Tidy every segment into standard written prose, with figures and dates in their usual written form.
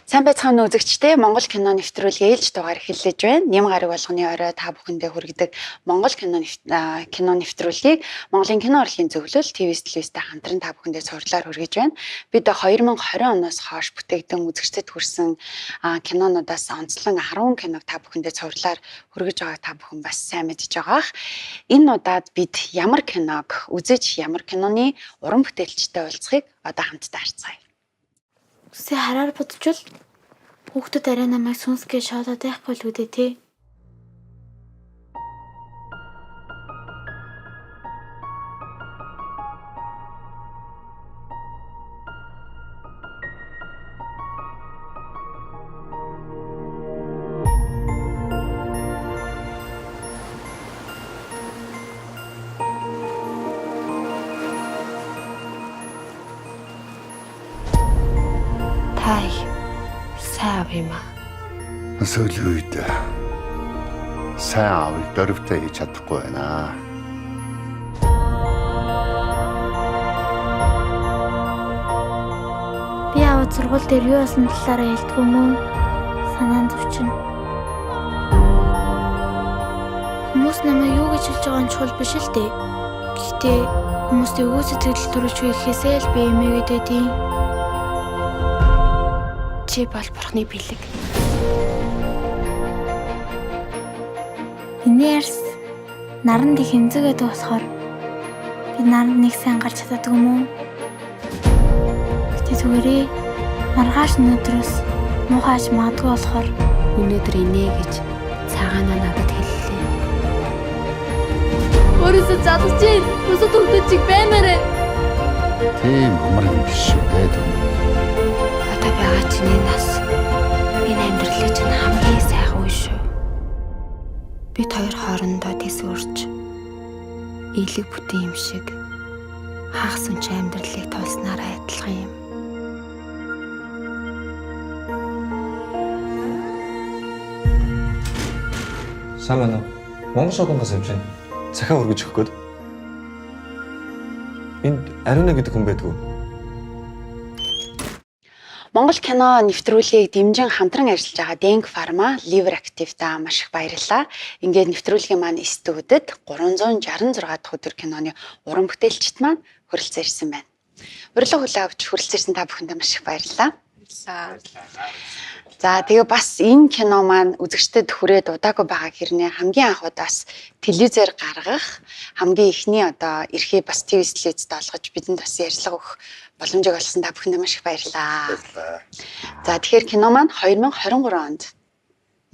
Сайн байцгаана уу үзэгчдээ. Монгол кино нэвтрүүлгийн ээлж дугаар эхэллэж байна. Нэм гараг болгоны орой та бүхэндээ хүргэдэг Монгол кино кино нэвтрүүлгийг Монголын кино урлагийн зөвлөл ТВ телевизтэй хамтран та бүхэндээ цувралаар хүргэж байна. Бид 2020 оноос хойш бүтээгдэн үзэгчдэд хүрсэн кинонуудаас онцлон 10 киног та бүхэндээ цувралаар хүргэж байгааг та бүхэн бас сайн мэдж байгаах. Энэ удаад бид ямар киног үзэж, ямар киноны уран бүтээлчтэй уулзахыг одоо хамтдаа харцгаая. Үсээ хараар бодчвол хүүхдүүд арай намайг сүнс гэж шоолоод байхгүй л үү дээ тий. Та их сайн ав юм аа. Сүүлийн үед сайн аавыг дөрвтэй хийж чадахгүй байна. Би аваад сургууль дээр юу болсон талаараа хэлдэг юм уу? Санаан зовчин. Хүмүүс намайг юу гэж хэлж байгаа нь чухал биш л дээ. Гэхдээ хүмүүст эвгүй сэтгэл төрүүлж гэхээсээ л би эмээгээд байдیں۔ Чи бол бурхны бэлэг. Миний арьс наранд их эмзэг байдаг болохоор би наранд нэг сайн гарч чаддаг юм уу? Гэтэ зүгээрээ маргааш өнөөдрөөс муухай аж магадгүй болохоор Өнөөдөр инээ гэж цагаанаа надад хэллээ. өөрөөсөө залгаж ийн бусад хүмүүс чиг баймаарэ. Тийм амар юм биш шүү дээ. Одоо байгаа чиний нас энэ амьдралын чинь хамгийн сайхан үе шүү. Бид хоёр хоорондоо тэс үрж ийлэг бүтэн юм шиг хагас үнч амьдралыг тулснараа адилхан юм. Сайн байна уу? Монгол шоконгоос явж байна. Цахиа өргөж өгөх гээд. Энд Ариуна гэдэг хүн байдгүй. Монгол кино нэвтрүүлгийг дэмжин хамтран ажиллаж байгаа Денг Фарма, Liver Active-та маш их баярлалаа. Ингээд нэвтрүүлгийн маань студид 366 дахь өдөр киноны уран бүтээлчд маань хүрэлцэн ирсэн байна. Урилга хүлээн авч хүрэлцэн ирсэн та бүхэндээ маш их баярлалаа. За тэгээ бас энэ кино маань үзэгчдэд хүрээд удаагүй байгаа хэрнээ хамгийн анх удаас телевизээр гаргах хамгийн эхний одоо эрхээ бас ТV телевизэд олгож бидэнд бас ярьцлага өгөх боломжийг олгосон та бүхэндээ маш их баярлалаа. Баярлалаа. За тэгэхээр кино маань 2023 онд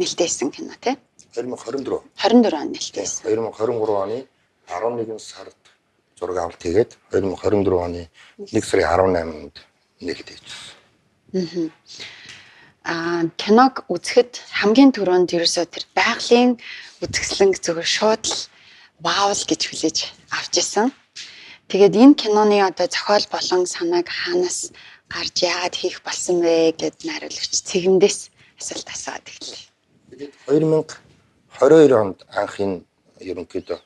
нээлттэйсэн кино тий? 2024. 24 онд нээлттэйсэн. 2023 оны 11 сард зураг авалт хийгээд 2024 оны 1 сарын 18-нд нээлттэйжсэн. Аа киног үзэхэд хамгийн түрүүнд ерөөсөө тэр байгалийн үзэсгэлэнг зөвхөн шууд л вау л гэж хүлээж авч исэн. Тэгээд энэ киноны одоо зохиол болон санааг хаанаас гарч яагаад хийх болсон бэ гэд найруулагч цэгэмдээс асуулт асууад эхэллээ. Тэгээд 2022 онд анх энэ ерөнхийдөө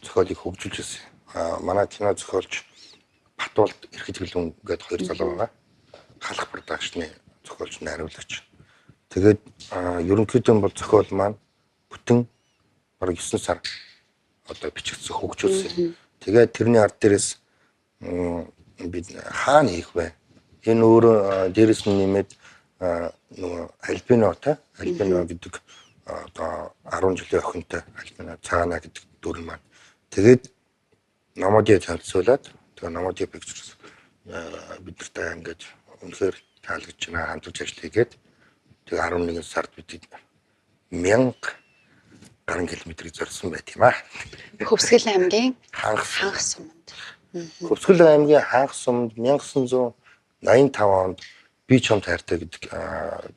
зохиолыг хөгжүүлж ирсэн. Аа манай кино зохиолч Батуулд Эрхэж Гэлүн гээд хоёр залуу байгаа. Халах продакшны зохиолч найруулагч. Тэгээд ерөнхийдөө бол зохиол маань бүтэн бараг 9 сар одоо бичигдсэн хөгжүүлсэн. Тэгээд тэрний ард дээрээс бид хаана хийх вэ? Энэ өөрөө дээрээс нь нэмээд нөгөө альбинотой, альбино гэдэг одоо 10 жилийн охинтой альбино цагаана гэдэг дүр маань. Тэгээд Номодиа танилцуулаад тэгээ Номодиа Pictures бид нартай ингээд үнэхээр таалагдж байна, хамтарч ажил хийгээд тэгээ 11 сард бид 1000 гаруй километрийг зорьсон байт юм аа. Хөвсгөл аймгийн Хангас хангас суманд. Хөвсгөл аймгийн хангас сумд 1985 онд би чамд хайртай гэдэг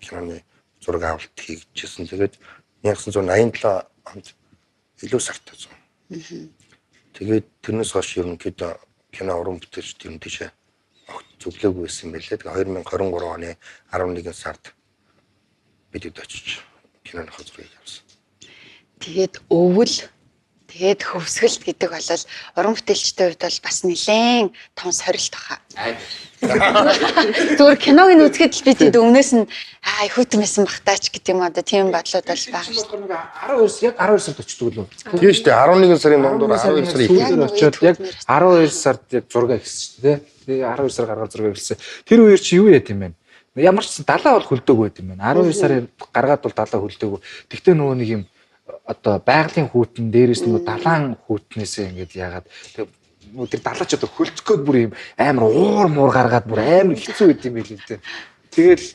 киноны зураг авалт хийгдчихсэн. Тэгээд 1987 онд илүү сартай зун. Тэгээд тэрнээс хойш ерөнхийдөө кино уран бүтээлч ер нь тийшээ огт зөвлөөгүй байсан юм байлээ. Тэгээд 2023 оны 11 сард бидэд очиж киноны зургийг авсан. Тэгээд өвөл Тэгээд хөвсгөлт гэдэг бол уран бүтээлчдийн хувьд бол бас нэлээд том сорилт баха. Зүгээр киног нь үзэхэд л би тэд өмнөөс нь аа хүйтэн байсан бахтаач гэдэг юм одоо тийм бодлууд бол байгаа шүү дээ. 12 яг 12 сард очдөг лөө. Тийм шүү дээ. 11 сарын дундуур 12 сарын сүүлээр очиод яг 12 сард яг зураг эхэлсэн шүү дээ. Тэгээ 12 сар гаргаад зураг эхэлсэн. Тэр үеэр чи юу яд юм бэ? Ямар ч далаа бол хөлдөөгүй байт юм байна. 12 сарын гаргаад бол далаа хөлдөөгүй. Тэгтээ нөгөө нэг юм одоо байгалийн хүүтэн дээрээс нөгөө далаан хүүтнээсээ ингээд яагаад тэг нөгөө тэр далаач одоо хөлдөх гээд бүр юм амар уур муур гаргаад бүр амар хэцүү байт юм байл л дээ. Тэгэл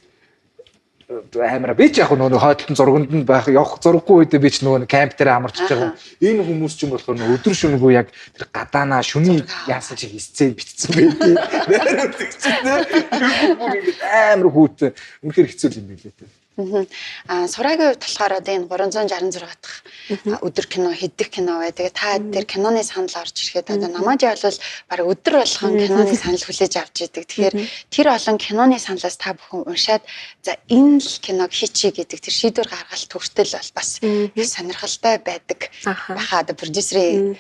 амар би ч яг нөгөө хойдолтон зурганд нь байх явах зурггүй үедээ би ч нөгөө камп дээр амарч байгаа. Энэ хүмүүс ч юм болохоор нөгөө өдөр шөнөгүй яг тэр гадаанаа шүний яасан чиг эсцээ битцсэн байдیں۔ Нэр тэгсэн тэ. Бүр ингээд амар хүүтэн үнэхээр хэцүү юм байлээ тэ. Аа Сураагийн хувьд болохоор одоо энэ 366 дахь өдөр кино хэдэх кино бай. Тэгээ та тэр киноны санал орж ирэхэд одоо Намажи бол баг өдөр болгон киноны санал хүлээж авч идэг. Тэгэхээр тэр олон киноны саналаас та бүхэн уншаад за энэ л киног хийчихье гэдэг тэр шийдвэр гаргалт хүртэл бол бас их сонирхолтой байдаг. Баха одоо продюсерийн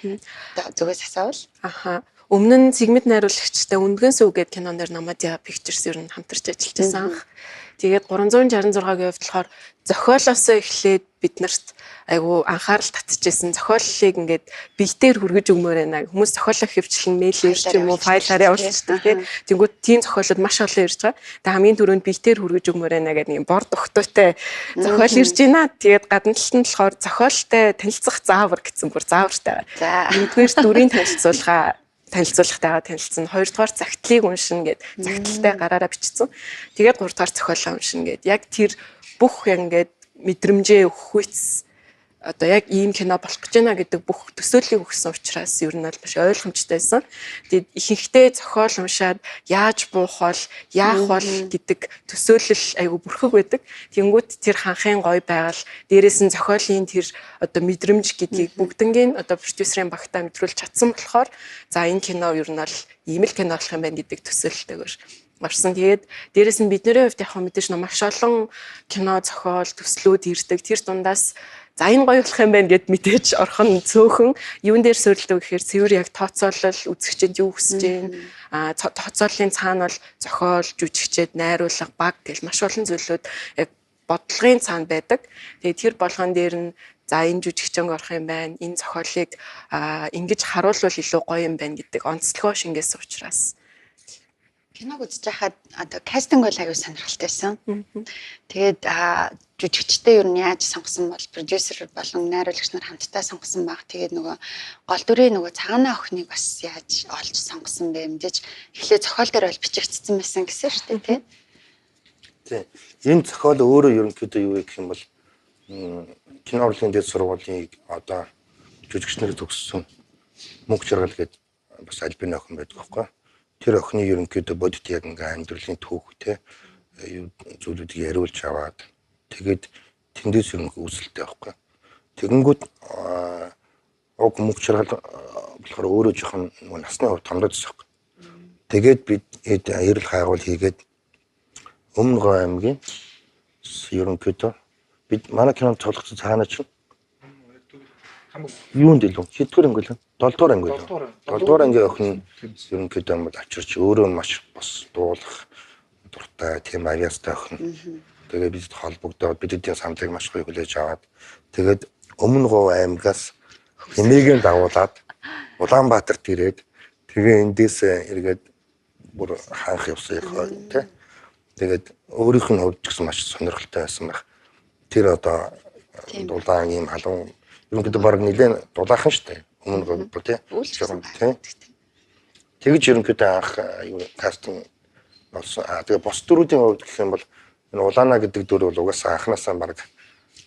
одоо зүгээс асуувал. Аха. Өмнө нь сегмент найруулагчтай Үндгэн сүв гэдэг кинон дээр Намадиа Pictures ер нь хамтарч ажиллаж байсан анх. Тэгээд 366-гийн хувьд болохоор зохиолоосоо эхлээд биднэрт айгу анхаарал татчихсэн. Зохиоллыг ингээд биетээр хүргэж өгмөр байна. Хүмүүс зохиолоо хөвчлэн мэйлээр ч юм уу файлаар явуулчихдаг тий. Тэнгүүд тийм зохиолууд маш олон ирж байгаа. Тэгээд хамгийн түрүүнд биетээр хүргэж өгмөр байна гэдэг нэг бор догтойтой зохиол ирж байна. Тэгээд гадна талд нь болохоор зохиолтой танилцах заавар гэсэн бүр заавартай. Нэгдүгээр дүрийн танилцуулга танилцуулгатайгаа танилцсан. Хоёрдугаар загтлыг уншина гэд загталтай гараараа бичсэн. Тэгээд гуравдугаар зохиолоо уншина гэд. Яг тэр бүх яг ингээд мэдрэмжээ өгөхүйц одоо яг ийм кино болох гэж байна гэдэг бүх төсөөллийг өгсөн учраас ер нь бол маш ойлгомжтой байсан. Тэгээд ихэнхдээ зохиол уншаад яаж буух бол, яах бол гэдэг төсөөлөл айгу бүрхэг байдаг. Тэнгүүт тэр ханхын гой байгаль, дээрээс нь зохиолын тэр одоо мэдрэмж гэдгийг бүгднгийн одоо продюсерын багтаа мэдрүүлж чадсан болохоор за энэ кино ер нь бол ийм л кино болох юм байна гэдэг төсөөлөлтэйгээр орсон. Тэгээд дээрээс нь бидний хувьд яг мэдээж маш олон кино зохиол төслүүд ирдэг. Тэр дундаас за энэ гоё болох юм байна гэд мэдээж орох нь цөөхөн юун дээр суурилдаг гэхээр цэвэр яг тооцоолол үзэгчэд юу хүсэж байна. А тооцооллын цаана бол зохиол, жүжигчэд, найруулга, баг гэл маш олон зүйлүүд яг бодлогын цаана байдаг. Тэгээд тэр болгон дээр нь за энэ жүжигчэнг орох юм байна. Энэ зохиолыг ингэж харуулвал илүү гоё юм байна гэдэг онцлогоо шингээсэн учраас. Киног үзэж байхад одоо кастинг бол аюу сонирхолтой байсан. Тэгээд жүжигчтэй ер нь яаж сонгосон бол продюсер болон найруулагч нар хамтдаа сонгосон баг. Тэгээд нөгөө гол дүрийн нөгөө цагаана охиныг бас яаж олж сонгосон бэ мэдээж эхлээ зохиол дээр бол бичигдсэн байсан гэсэн шүү дээ тий. Тийм. Энэ зохиол өөрөө ерөнхийдөө юу гэх юм бол кино урлагийн дэд сургуулийн одоо жүжигчнэр төгссөн мөнх жаргал гэдэг бас альбин охин байдаг байхгүй. Тэр охины ерөнхийдөө бодит яг ингээ амьдралын түүх те зүйлүүдийг яриулж аваад тэгээд тэндээс ерөнхий үүсэлтэй байхгүй. Тэгэнгүүт уг мөнх жаргал болохоор өөрөө жоохон нөгөө насны хувьд томдоод байсан байхгүй. Тэгээд бид эрэл хайгуул хийгээд Өмнө Говь аймгийн ерөнхийдөө бид манай кинонд цугласан цаана чинь юунд илүү хэддүгээр анги л 7 дугаар анги л 7 дугаар ангийн охин ерөнхийдөө бол авчирч өөрөө маш бас дуулах дуртай тийм авьяастай охин. Тэгээ бид холбогдоод бидний саналыг маш гоё хүлээж аваад тэгээд Өмнө Говь аймгаас хэмээгийн дагуулад Улаанбаатарт ирээд тэгээ эндээс эргээд бүр хаанх явсан их тий. Тэгээд өөрийнх нь хувьд ч гэсэн маш сонирхолтой байсан байх. Тэр одоо дулаан ийм халуун ерөнхийдөө баг нэлээд дулаахан шүү дээ. Өмнө Говь тий. Тий. Тэгж ерөнхийдөө анх юу кастинг болсон. Аа тэгээ бос дүрүүдийн хувьд гэх юм бол энэ Улаана гэдэг дүр бол угаасаа анханасаа баг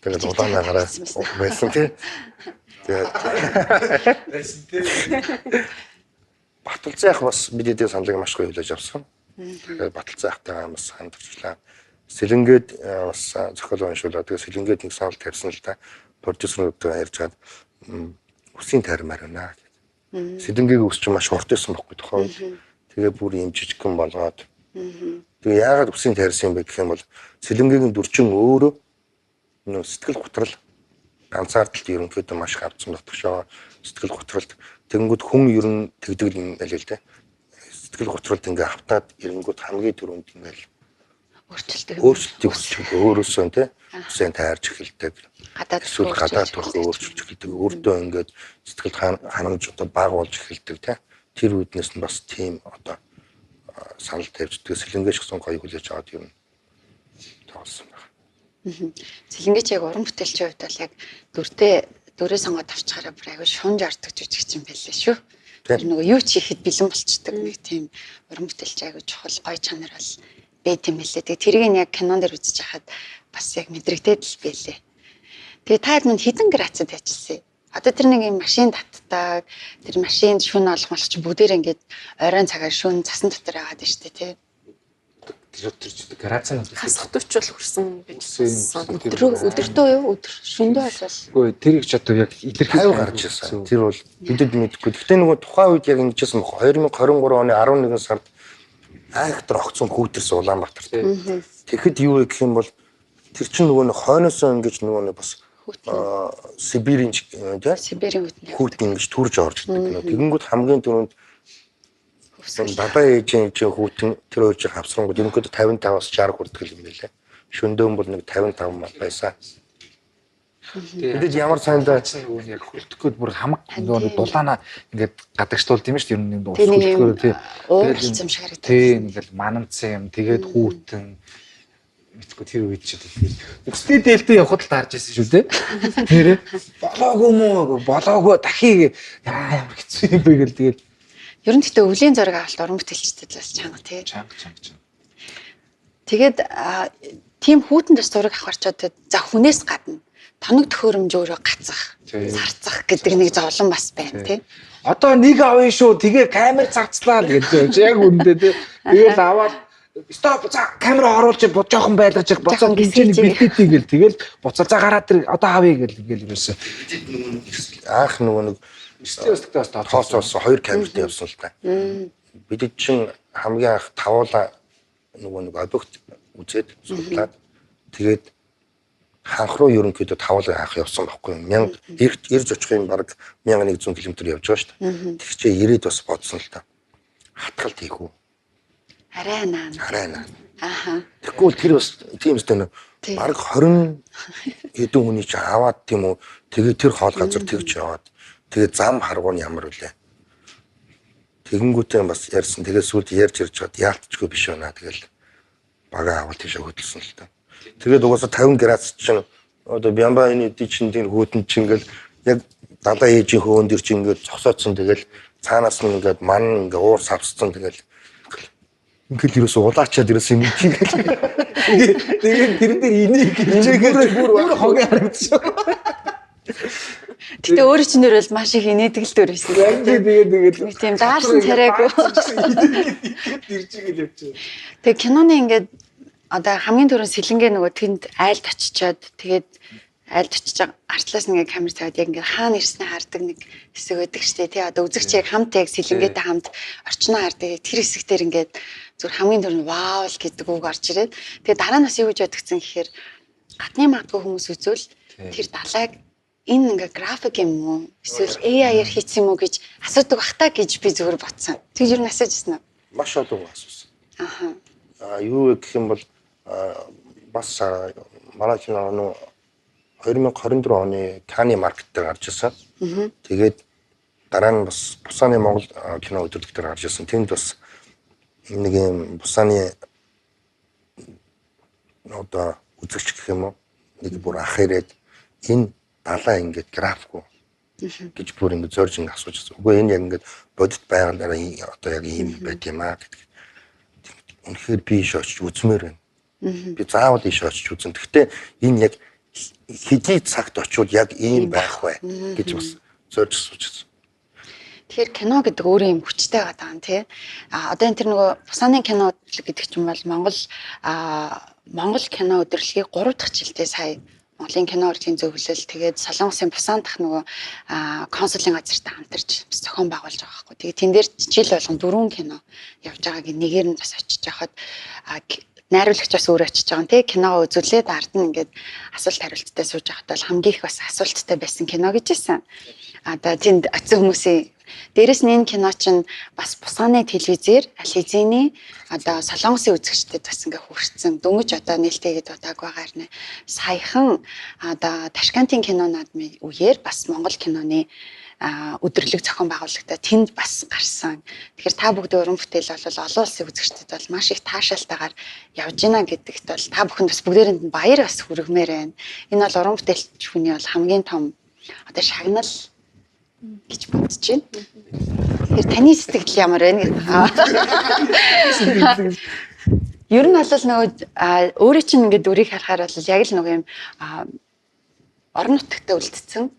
тэгээд Улаанаагаараа байсан тий. Тэгээд байсан тий. Баталцаа яг бас бидний саналыг маш гоё хүлээж авсан. Тэгээд Баталцаа ахтайгаа бас хамтарчлаа. Сэлэнгээд бас зохиол уншуулаад тэгээд Сэлэнгээд нэг санал тавьсан л да. Продюсеруудтай ярьж хаад үсийн тайрмаар байна гэдэг. Сэлэнгээг үс чинь маш урт байсан байхгүй тухайн үед. Тэгээ бүр юм жижигхэн болгоод. Тэгээ яагаад үсийн тайрсан юм бэ гэх юм бол Сэлэнгэгийн дүрчин өөрөө нөө сэтгэл готрол Ганцаардалт ерөнхийдөө маш их авцсан дотгошоо сэтгэл готролд тэгэнгүүт хүн ер нь тэгдэг юм байл л дээ. Сэтгэл готролд ингээ автаад эренгүүт хамгийн түрүүнд ингээл Өөрчлөлтөг. өөрчлөлтийг хүсэж өөрөөсөө тий хүсэн тайрч эхэлдэг. Гадаад Эсвэл гадаад төрхөө өөрчилж эхэлдэг. Өөртөө ингээд сэтгэл ханамж одоо баг болж эхэлдэг тий. Тэр үүднээс нь бас тийм одоо санал тавьж тэгээ сэлэнгээш гэсэн гоё хүлээж аваад ер нь тоглосон байна. Сэлэнгээч яг уран бүтээлчийн хувьд бол яг дүртэй дүрээ сонгоод авчгаараа бүр аягүй шунж ордог жүжигч юм байлээ шүү. Тэр нөгөө юу ч хийхэд бэлэн болчдөг нэг тийм уран бүтээлч аягүй чухал гоё чанар бол байт юм байлээ. Тэгээ тэрийг нь яг кинон дээр үзэж хахад бас яг мэдрэгдээд л байлээ. Тэгээ та хэд минь хэдэн грацад ажилласан юм? Одоо тэр нэг юм машин татдаг, тэр машинд шүн олох молох чи бүгдээр ингээд оройн цагаар шүн цасан дотор яваад байна шүү дээ, тий. Тэр тэр ч грацаа Хасах төч бол хүрсэн гэж Хүрсэн. бодсон. Өдрөө өдөртөө юу? Өдөр шүндөө болвол Үгүй тэрийг ч одоо яг илэрхийлэх 50 гарч ирсэн. Тэр бол бидэд мэдэхгүй. Гэхдээ нөгөө тухайн үед яг ингэжсэн баг. 2023 оны 11 сард айхтар огцон хүүтэрсэн Улаанбаатарт. Тэгэхэд юу вэ гэх юм бол тэр чинь нөгөө нэг хойноосоо ингэж нөгөө нэг бас Сибирийн тий Сибирийн хүтэн хүүтэн ингэж төрж орж ирдэг. Тэгэнгүүт хамгийн түрүүнд дадаа ээжийн ээжийн хүүтэн тэр хоёр чинь хавсрангууд ерөнхийдөө 55-аас 60 хүрдэг юм байлээ. Шөндөөн бол нэг 55 байсан. Мэдээж ямар сайндаа чинь нөгөө яг хөлтөх гээд бүр хамаг нөгөө нэг дулаана ингээд гадагшлуулд юм шүү дээ. Ер нь нэг Тэр нэг юм хөлтөхөөр тий. ууралцсан юм шиг харагдав. Тий ингээл манамцсан юм тэгээд хүүтэн мэдгүй тэр үед ч үстэй дээлтэй явхад л таарч ирсэн шүү дээ. Нэрээ болоогүй мүү болоогүй дахийг яа ямар хэцүү юм бэ гэл тэгээд Ер нь гэхдээ өвлийн зураг авалт уран бүтээлчдэд л бас чанга тий. чанга чанга чанга. Тэгээд тийм хүүтэнд бас зураг авах арчаад за хүнээс гадна тоног төхөөрөмж өөрөө гацах, Тий. сарцах гэдэг нэг зовлон бас байна тий. Одоо нэг авъя шүү. Тэгээ камер зарцлаа л гэж яг үндэ тий. Тэгэл аваад стоп за камера оруулж жоохон байлгаж явах буцаад Жоохон хэмжээний гисэж. бэлдээдэй гэл тэгэл буцаа за гараад тэр одоо авъя гэл ингээл ерөөсөө. Анх нөгөө нэг Эрсдэл өсөлттэй бас тооцоолсон хоёр камертай явсан л та. Бидэд чинь хамгийн анх тавуулаа нөгөө нэг объект үзээд судлаад тэгээд ханх руу ерөнхийдөө тавуулаа анх явсан байхгүй юу. 1000 ирж очих юм баг 1100 км явж байгаа шүү дээ. Тэгчээ ирээд бас бодсон л та. Хатгалт хийх үү? Арай наа. Арай наа. Ааха. Тэгэхгүй бол тэр бас тийм өстэй нэ. Тий. Бараг 20 хэдэн хүний чинь аваад тийм үү. Тэгээ тэр хоол газар тэгж яваад тэгээ зам харгуу нь ямар вүлээ. Тэгэнгүүтээ бас ярьсан. Тэгээ сүүлд ярьж ярьж чад яалтчгүй биш байна. Тэгэл бага авал тийшээ хөдөлсөн л та. Тэгээд угаасаа 50 градус чинь одоо Бямба энэ эдий чинь тэр хүүтэн чинь ингээл яг далаа ээжийн хөөн дэр чинь ингээд зогсоодсон тэгэл цаанаас нь ингээд ман ингээд уур савсцсан тэгэл ингээл ерөөсөө улаачаад ерөөсөө юм чигээл Тэгээд тэрэн дээр энийг хичээгээл бүр хогийн харагдчихав. Гэтэ өөрөө чинь нэр бол маш их инээдэг л дүр байсан. Яг тэгээд тэгээд Нэг тийм даарсан царайгүй. Тэр чигээл явчих. Тэгээ киноны ингээд одоо хамгийн түрүүн сэлэнгээ нөгөө тэнд айлд очичоод тэгээд айлд очиж байгаа артлаас ингээд камер тавиад яг ингээд хаана ирснээ хардаг нэг хэсэг байдаг штэ тий одоо үзэгч яг хамт яг сэлэнгээтэй хамт орчноо хардаг тэр хэсэг дээр ингээд зүгээр хамгийн түрүүн вау л гэдэг үг орж ирээд тэгээ дараа нь бас юу гэж бодогдсон гэхээр гадны магадгүй хүмүүс үзвэл тэр далайг энэ ингээ график юм уу эсвэл AI-аар хийсэн юм уу гэж асуудаг бах та гэж би зүгээр бодсон. Тэгж юу н асууж ирсэн үү? маш олон хүн асуусан. Аха. А юу вэ гэх юм бол бас манай кино нөө 2024 оны Каны маркет дээр гарч ирсэн. Тэгээд дараа нь бас Бусаны Монгол кино өдөрлөг дээр гарч ирсэн. Тэнд бас нэг юм Бусаны одоо үзэгч гэх юм уу нэг бүр ах ирээд энэ далаа ингээд график уу гэж бүр ингээд зорж ингээд асууж байсан. Үгүй энэ яг ингээд бодит байгалаараа одоо яг ийм байт юм аа гэдэг. Үнэхээр би ийш очиж үзмээр байна. Би заавал ийш очиж үзэн. Гэхдээ энэ яг хэдий цагт очивол яг ийм байх вэ гэж бас зорж асууж байсан. Тэгэхээр кино гэдэг өөрөө юм хүчтэй байгаа юм тий. А одоо энэ тэр нөгөө Бусаны кино өдөрлөг гэдэг чинь бол Монгол Монгол кино өдөрлөгийг 3 дахь жилдээ сая Монголын кино урлагийн зөвлөл тэгээд Солонгосын Бусан дахь нөгөө консулын газартай хамтарч бас зохион байгуулж байгаа байхгүй. Тэгээд тэн дээр жил болгон 4 кино явж байгааг нэгээр нь бас очиж яхад Найруулагч бас өөр очиж байгаа юм тий. Киногоо үзүүлээд ард нь ингээд асуулт хариулттай сууж байхад бол хамгийн их бас асуулттай байсан кино гэж байсан. Одоо тэнд очисон хүмүүсийн дээрэс нь энэ кино чинь бас Пусаны телевизээр аль хэзээний одоо Солонгосын үзэгчдэд бас ингээ хүрсэн. Дөнгөж одоо нээлттэйгээд удааг байгаа нэ. Саяхан одоо Ташкентын кино наадмын үеэр бас Монгол киноны өдөрлөг зохион байгуулагдаад тэнд бас гарсан. Тэгэхээр та бүгдийн уран бүтээл бол олон улсын үзэгчдэд бол маш их таашаалтайгаар явж гинэ гэдэгт бол та бүхэнд бас бүгдээрэнд нь баяр бас хүргэмээр байна. Энэ бол уран бүтээлч хүний бол хамгийн том одоо шагнал гэж бодож байна. Тэгэхээр таны сэтгэл ямар байна гэдэг. Ер нь бол нөгөө өөрөө чинь ингээд дүрийг харахаар бол яг л нөгөө юм орон нутагтаа үлдсэн.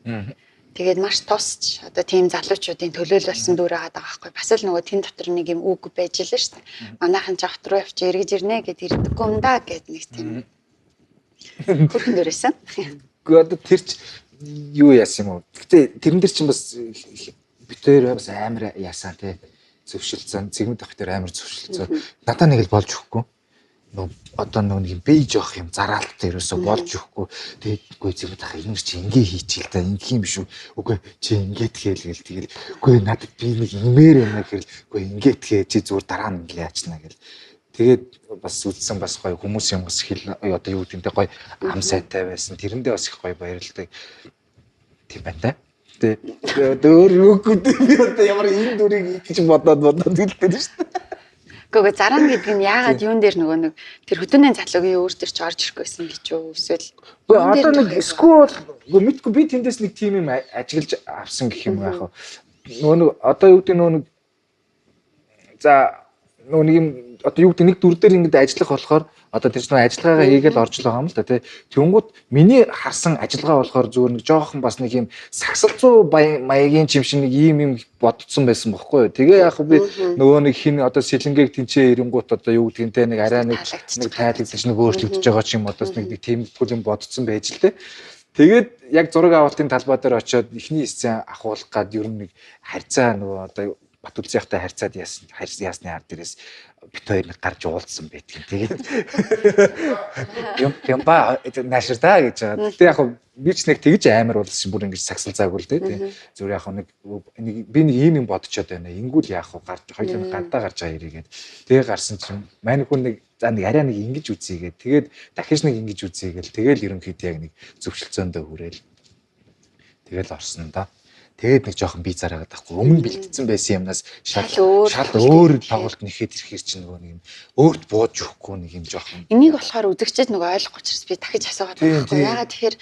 Тэгээд маш тусч одоо тийм залуучуудын төлөөлөл болсон дүр байгаа байхгүй. Бас л нөгөө тэн дотор нэг юм үг байж лээ шүү дээ. Манайхан ч хот руу явчих эргэж ирнэ гэд ирдэггүй юм да гэд нэг тийм хөрхөн дүрээсэн. Гэхдээ одоо тэр ч юу яасан юм уу? Гэтэ тэрэн дээр чинь бас бит хоёр бас амар яасан те. Зөвшөлдсөн. Цэгмэд ах дээр амар зөвшөлдсөн. Надаа нэг л болж өгөхгүй. Нөгөө одоо нөгөө нэг юм бэж явах юм зараалттай ерөөсөө болж өгөхгүй. Тэгээд үгүй цэгмэд ах энэ чи ингээ хийчихэл та ингэх юм биш үү? Үгүй чи ингээд гээл гээл тэгэл үгүй надад би нэг имээр юм гэхэл үгүй ингээд хээ чи зүгээр дараа нь ингээ яачна гэл. Тэгээд бас үдсэн бас гоё хүмүүс юм бас хэл одоо юу гэдэг нь те гоё ам сайтай байсан. Тэрэндээ бас их гоё баярлалтай. Тийм байна та. Тэгээд өөр юу гэдэг би одоо ямар энэ дүрийг гэж бодоод бодоод хэлдэг шүү дээ. Гэхдээ заран гэдэг нь яагаад юун дээр нөгөө нэг тэр хөдөөнийн залуугийн өөр төр ч орж ирэхгүйсэн гэж үү эсвэл Үгүй одоо нэг скул үгүй мэдгүй би тэндээс нэг тим юм ажиглаж авсан гэх юм яах вэ? Нөгөө нэг одоо юу гэдэг нөгөө нэг за нөгөө нэг юм одоо юу гэдэг нэг дүр дээр ингэж ажиллах болохоор одоо тэр чинь ажиллагаагаа хийгээл орж л байгаа юм л да тий. Тэнгууд миний харсан ажиллагаа болохоор зүгээр нэг жоохон бас нэг юм сагсалцуу маягийн чим шиг нэг ийм юм бодцсон байсан бохгүй юу. Тэгээ яг би нөгөө нэг хин одоо сэлэнгээг тэнцээ ирэнгуут одоо юу гэдгийг те нэг арай нэг нэг тайлагдаж нэг өөрчлөгдөж байгаа ч юм одоо нэг тийм юм бодцсон байж л те. Тэгээд яг зураг авалтын талбай дээр очиод эхний сцен ахуулах гад ер нь нэг харьцаа нөгөө одоо Батүлзийнхтай харьцаад яасан яасны ард дээрээс бит хоёр нэг гарч уулзсан байдгийн. Тэгээд юм юм ба наашир та гэж байгаа. Гэтэ яг би ч нэг тэгж амар уулзсан бүр ингэж сагсалзаагүй л дээ. Зүгээр яг нэг би нэг ийм юм бодчоод байна. Ингүүл яах вэ? Гарч хоёулаа гадаа гарч байгаа ирээгээд. Тэгээ гарсан чинь мань хүн нэг за нэг арай нэг ингэж үзье гээд тэгээд дахиж нэг ингэж үзье гээл тэгэл ерөнхийдөө яг нэг зөвшөлтсөндөө хүрээл тэгэл орсон да. Тэгээд нэг жоохон би зараагаад байхгүй. Өмнө бэлтгэсэн байсан юмнаас шал өөр тоглолт нэхэд ирэхээр чинь нөгөө нэг юм өөрт бууж өгөхгүй нэг юм жоохон. Энийг болохоор үзэгчид нөгөө ойлгохгүй учраас би дахиж асуугаад байгаа байхгүй. Яагаад тэгэхээр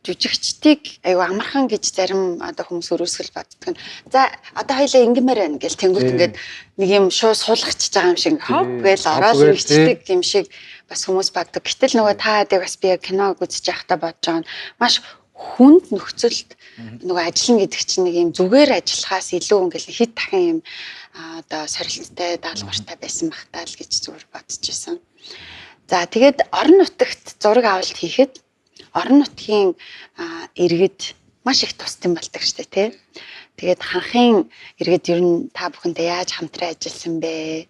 жүжигчдийг айгу амархан гэж зарим одоо хүмүүс өрөөсгөл боддог нь. За одоо хоёлаа ингэмээр байна гэл тэнгуут ингээд нэг юм шууд суулгачж байгаа юм шиг хоп гээл ороод ингэчдэг юм шиг бас хүмүүс боддог. Гэтэл нөгөө та хэдийг бас би яг киног үзэж байхдаа бодож байгаа нь маш хүнд нөхцөлд нөгөө ажиллана гэдэг чинь нэг юм зүгээр ажиллахаас илүү ингээл хэд дахин юм одоо сорилттой даалгавартай байсан бах таа л гэж зүгээр бодож исэн. За тэгээд орон нутагт зураг авалт хийхэд орон нутгийн иргэд маш их тусдсан болдог штэ тий. Тэгээд ханхын иргэд ер нь та бүхэндээ яаж хамтран ажилласан бэ?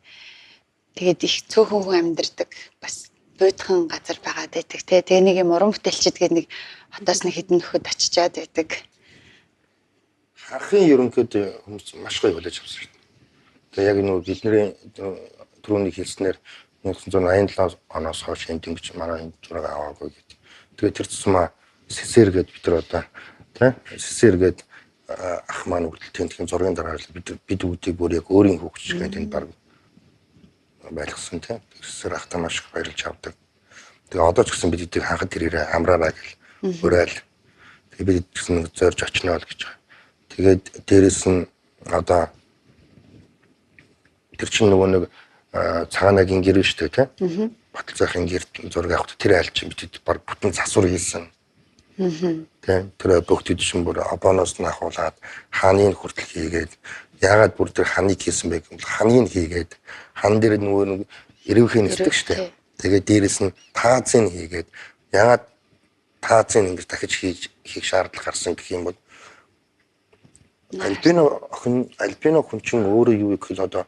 Тэгээд их цөөхөн хүн амьдардаг бас буудхан газар байгаа байдаг тий. Тэгээ нэг юм уран бүтээлчд гээд нэг хотоос нэг хэдэн нөхөд очичоод байдаг. Ханхын ерөнхийдөө хүмүүс маш гоё хүлээж авсан шүү дээ. Тэгээ яг нөгөө бидний түрүүний хэлснээр 1987 оноос хойш энд ингэж манай энэ зураг аваагүй гэдэг. Тэгээ тэр тусмаа сэсэр гээд бид нар одоо тий сэсэр гээд ах маань хүртэл тентхийн зургийн дараа бид бүгдийг бүр яг өөрийн хүүхд гээд энд баг байлгасан тий. Сэсэр ахтаа маш их баярлж авдаг. Тэгээ одоо ч гэсэн бид эдийг ханхад тэрээрээ амраараа гэл урайл. Тэгээ бид гэсэн зорж очино л гэж байгаа. Тэгээд дээрэс нь одоо тэр чинь нөгөө нэг цагаанагийн гэр шүү дээ тий. Баталцаахын гэр зураг авахд тэр айл чинь бид баг бүтэн засвар хийсэн. Тий. Тэр бүгд чинь бүр обоноос нь ахуулаад хааны хүртэл хийгээд яагаад бүр тэр ханыг хийсэн бэ гэвэл ханыг хийгээд хан дээр нөгөө нэг эрвхийн нисдэг шүү дээ. Тэгээд дээрэс нь таазын хийгээд яагаад таазын ингэж дахиж хийх шаардлага гарсан гэх юм бол альбино охин альбино хүн чинь өөрөө юу гэхэл одоо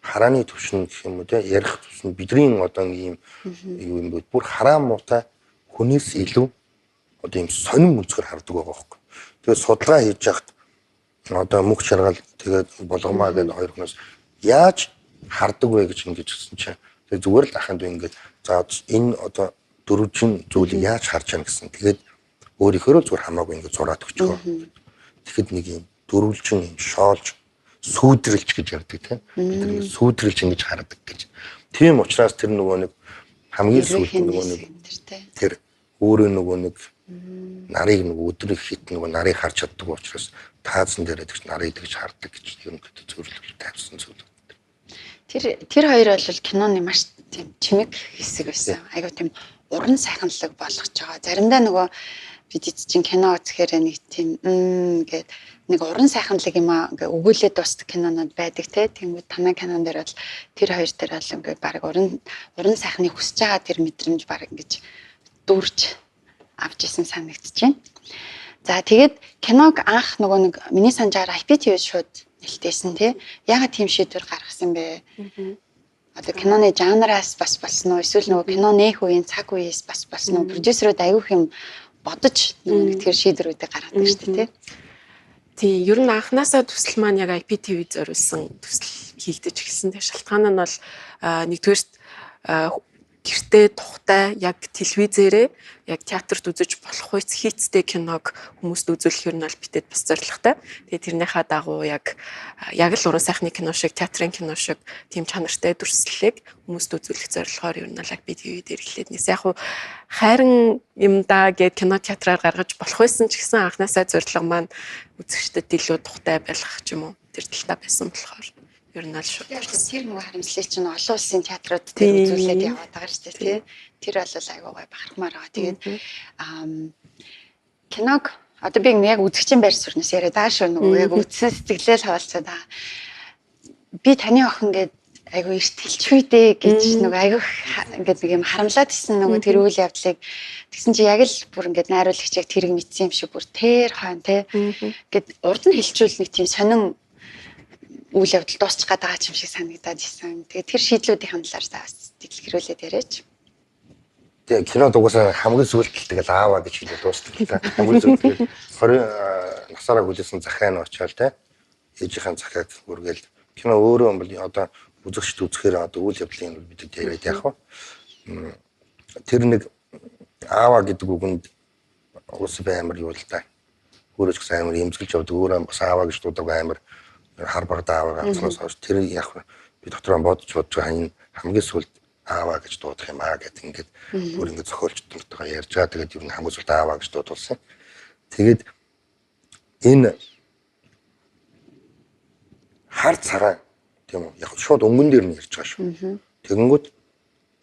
Харааны төвшин гэх юм уу те, ярих төвшин бидний одоо ийм юу юм бэ? Бүр хараан муутай хүнээс илүү одоо ийм сонин өнцгөр хардаг байгаа байхгүй. Тэгээд судалгаа хийж яхад одоо мөх шаргал тэгээд болгомаа гэдэг хоёр хүнээс яаж хардаг вэ гэж ингэж хэлсэн чинь тэгээд зүгээр л ахын дүү ингэж за энэ одоо дөрвжин зүйлийг яаж харж яана гэсэн. Тэгээд өөрийнхөө зүгээр хамаагүй ингэж зураад өгчгөө. Тэгэхэд нэг юм дөрвөлжин юм шоолж сүүдрэлж гэж ярьдаг тийм. Бид нар ингэ сүүдрэлж ингэж хардаг гэж. Тийм учраас тэр нөгөө нэг хамгийн сүүлд нөгөө нэг тэр өөрөө нөгөө нэг нарыг нөгөө өдрийн хит нөгөө нарыг харж чаддаг учраас таазан дээр тэгж нарыг тэгж хардаг гэж ерөнхийдөө зөвлөл тавьсан зүйл. Тэр хоёр бол киноны маш тийм чимэг хэсэг байсан. Айгуу тийм уран сайханлаг болгож байгаа. Заримдаа нөгөө бид чинь кино үзэхээр нэг тийм гээд нэг уран сайханлаг юм аа ингээ өгөөлээд дуустдаг кинонууд байдаг те. Тэнгүүд танай кинон дээр бол тэр хоёр дээр бол ингээ баг уран сайхныг хүсэж байгаа тэр мэдрэмж баг ингэж дүүрч авч исэн санагдаж байна. За тэгээд киног анх нөгөө нэг миний санджаар IPTV шууд нэлтээсэн тий. Яагаад тийм шийдвэр гаргасан бэ? Одоо киноны жанраас бас болсон уу? Эсвэл нөгөө кино нээх үеийн цаг үеэс бас болсон уу? Продюсерүүд аягүй юм бодож нөгөө нэг тэр шийдвэрүүдийг гаргадаг шүү дээ тий. Тийм, ер нь анханасаа төсөл маань яг IPTV зориулсан төсөл хийгдэж эхэлсэн. Тэгээ шалтгаан нь бол нэгдүгээрт гэртээ тухтай яг телевизээрээ яг театрт үзэж болох үйц хийцтэй киног хүмүүст үзүүлэх юм бол битэд бас зорилготой. Тэгээ тэрнийхээ дагуу яг л уран сайхны кино шиг, театрын кино шиг тийм чанартай дүрслэлийг хүмүүст үзүүлэх зорилгоор ер нь бол IPTV дээр эхлээд нэс яг хайран юм да гэд кино театраар гаргаж болох байсан ч гэсэн анханасаа зорилго маань үзэгчдэд илүү тухтай байлгах ч юм уу тэр талтаа байсан болохоор ер нь аль шууд. Тэр нөгөө харамслыг чинь олон улсын театрууд дээр үзүүлээд яваад байгаа шүү дээ тий. Тэр бол айгуу гой бахархмаар байгаа. Тэгээд киног одоо би яг үзэгчийн байр суурнаас яриад байгаа шүү нөгөө яг үзсэн сэтгэлээ л хаваалцаад байгаа. Би таны охин гээд айгуу эрт хэлчихвээ дээ гэж нөгөө айгуу ингээд нэг юм харамлаад исэн нөгөө тэр үйл явдлыг тэгсэн чи яг л бүр ингээд найруулагч яг тэрэг мэдсэн юм шиг бүр тэр хойно тий. Ингээд урд нь хэлчихвэл нэг тийм сонин үйл явдал дуусчих гээд байгаа юм шиг санагдаад исэн. Тэгээд тэр шийдлүүдийн талаар та бас дэлгэрүүлээд яриач. Тэгээ кинод угаасаа хамгийн сүүлд л тэгэл аава гэж хэлээд дуустдаг л та. Хамгийн сүүлд тэгэл 20 насаараа хүлээсэн захиа нь очиад те ээжийнхээ захиаг үргээл кино өөрөө бол одоо үзэгчд үзэхээр одоо үйл явдлын бид яриад яах вэ? Тэр нэг аава гэдэг үгэнд уус бай амар юу л та. Өөрөө ч гэсэн амар эмзэглэж явдаг. Өөрөө бас аава гэж дуудаг амар хар багада ааваа ганцнаас хойш тэр яг би дотроо бодож байгаа энэ хамгийн сүүлд ааваа гэж дуудах юм аа гэд ингээд бүр ингээд зохиолчдортойгоо ярьж байгаа. Тэгээд ер нь хамгийн сүүлд ааваа гэж дуудулсан. Тэгээд энэ хар цагаан тийм үү яг шууд өнгөн дээр нь ярьж байгаа шүү. Тэгэнгүүт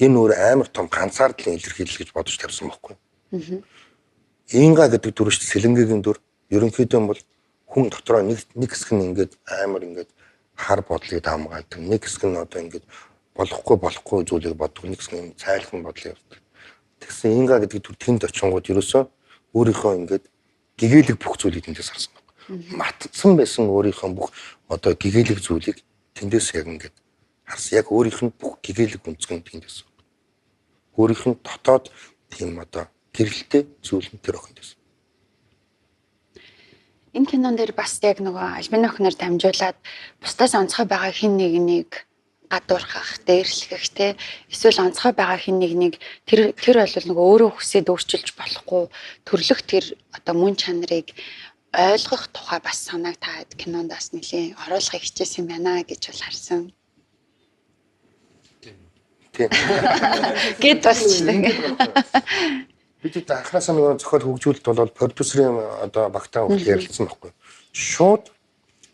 энэ өөр амар том ганцаардлын илэрхийлэл гэж бодож тавьсан байхгүй. Инга гэдэг дүр шүү сэлэнгэгийн дүр ерөнхийдөө бол хүн дотроо нэг хэсэг нь ингээд амар ингээд хар бодлыг давмгаадаг, нэг хэсэг нь одоо ингээд болохгүй зүйлийг боддог, нэг хэсэг нь цайлхан бодлыг явдаг. Тэгсэн Инга гэдэг дүр тэнд очингууд ерөөсөө өөрийнхөө ингээд гэгээлэг бүх зүйлийг тэндээс харсан баг. Матцсан байсан өөрийнхөө бүх одоо гэгээлэг зүйлийг тэндээс яг ингээд харсан. Яг өөрийнх нь бүх гэгээлэг өнцөг нь тэндээс. Өөрийнх нь дотоод тийм одоо гэрэлтэй зүйл нь тэр охинд байсан. Энэ кинон дээр бас яг нөгөө альбино охиноор дамжуулаад бусдаас онцгой байгаа хин нэг нэг гадуурхах, дээрлэхэх те эсвэл онцгой байгаа хин нэг нэг тэр бол нөгөө өөрөө хүсээд өөрчилж болохгүй төрлөх тэр одоо мөн чанарыг ойлгох тухай бас санааг та кинонд бас нэлийн оруулахыг хичээсэн юм байна гэж бол харсан. Тийм. Гэт бас ч тийм. Бид анхнаасаа нөгөө зохиол хөгжүүлэлт бол продюсерийн одоо багтаа хүртэл ярилцсан байхгүй. Шууд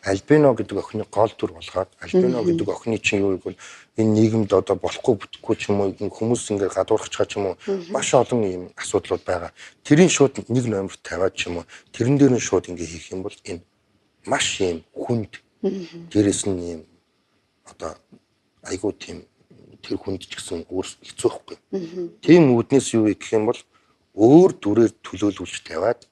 альбино гэдэг охины гол дүр болгоод альбино гэдэг охины чинь юу гэвэл энэ нийгэмд одоо болохгүй бүтэхгүй ч юм уу хүмүүс ингээд гадуурхаж байгаа ч юм уу маш олон ийм асуудлууд байгаа. Тэрийн шууд нэг номерт тавиад ч юм уу тэрэн дээр нь шууд ингээд хийх юм бол энэ маш ийм хүнд дээрээс нь ийм одоо айгуу тийм тэр хүнд ч гэсэн өөр хэцүү байхгүй. Тийм үүднээс юу гэх юм бол өөр дүрээр төлөөлүүлж тавиад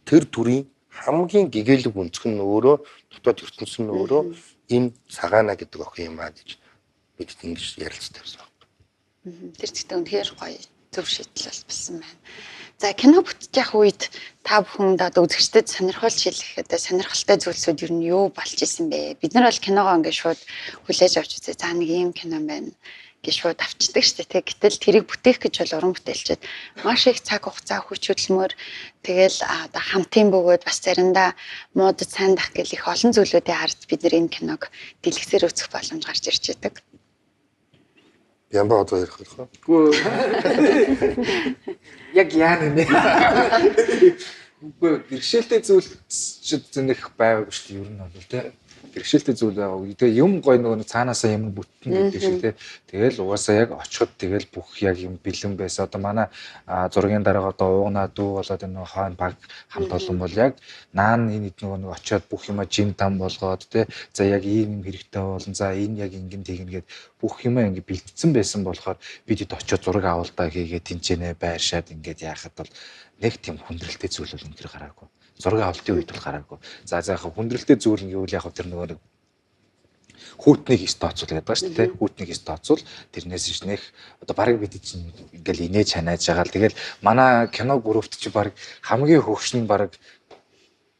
тэр дүрийн хамгийн гэгээлэг өнцөг нь өөрөө дотоод ертөнц нь өөрөө Энэ Цагаана гэдэг охин юм а гэж бид ингэж ярилцж тавьсан байна. Тэр зэгтээ үнэхээр гоё зөв шийдэл бол болсон байна. За, кино бүтэж явах үед та бүхэнд одоо үзэгчдэд сонирхолж хэлэх одоо сонирхолтой зүйлсүүд ер нь юу болж исэн бэ? Бид нар бол киногоо ингээд шууд хүлээж авч үзээ. За, нэг ийм кино байна гэж шууд авчдаг шүү дээ. Гэтэл тэрийг бүтээх гэж бол уран бүтээлчд маш их цаг хугацаа, хүч хөдөлмөр, тэгэл одоо хамтын бөгөөд бас заримдаа муудад сайн дах гэл их олон зүйлүүдийн ард бид нар энэ киног дэлгэцээр үзэх боломж гарч ирж байдаг. Ямба одоо ярих болох уу? Үгүй. Яг яана нэ. Үгүй, бэрхшээлтэй зүйл ч зэнэх байгаагүй шүү дээ ер нь бол тий. Бэрхшээлтэй зүйл байгаагүй. Тэгээ юм гой нөгөө нэг цаанаасаа юм бүтэн гэдэг шиг тий. Тэгэл угаасаа яг очиход тэгэл бүх яг юм бэлэн байсан. Одоо манай зургийн дарга одоо уугнаа дүү болоод энэ нөгөө хойно баг хамт олон бол яг наан энэ хэд нөгөө нэг очиод бүх юма жим там болгоод тий. За, яг ийм юм хэрэгтэй болно. За, энэ яг ингэн тэгнэ гэд бүх юма ингэ бэлтцсэн байсан болохоор бид хэд очиод зураг авалтаа хийгээд тэнцэнэ байршаад ингээд яахад бол нэг тийм хүндрэлтэй зүйл бол үнэхээр гараагүй. Зураг авалтын үед бол гараагүй. За за, яг хүндрэлтэй зүйл нь гэвэл яг тэр нөгөө нэг хүүтнийг хийс тооцвол гэдэг байгаа шүү дээ. Хүүтнийг хийс тооцвол тэрнээс иш нэх одоо бараг бид чинь ингээл инээж ханааж байгаа л тэгэл манай кино группт чи бараг хамгийн хөгшин нь бараг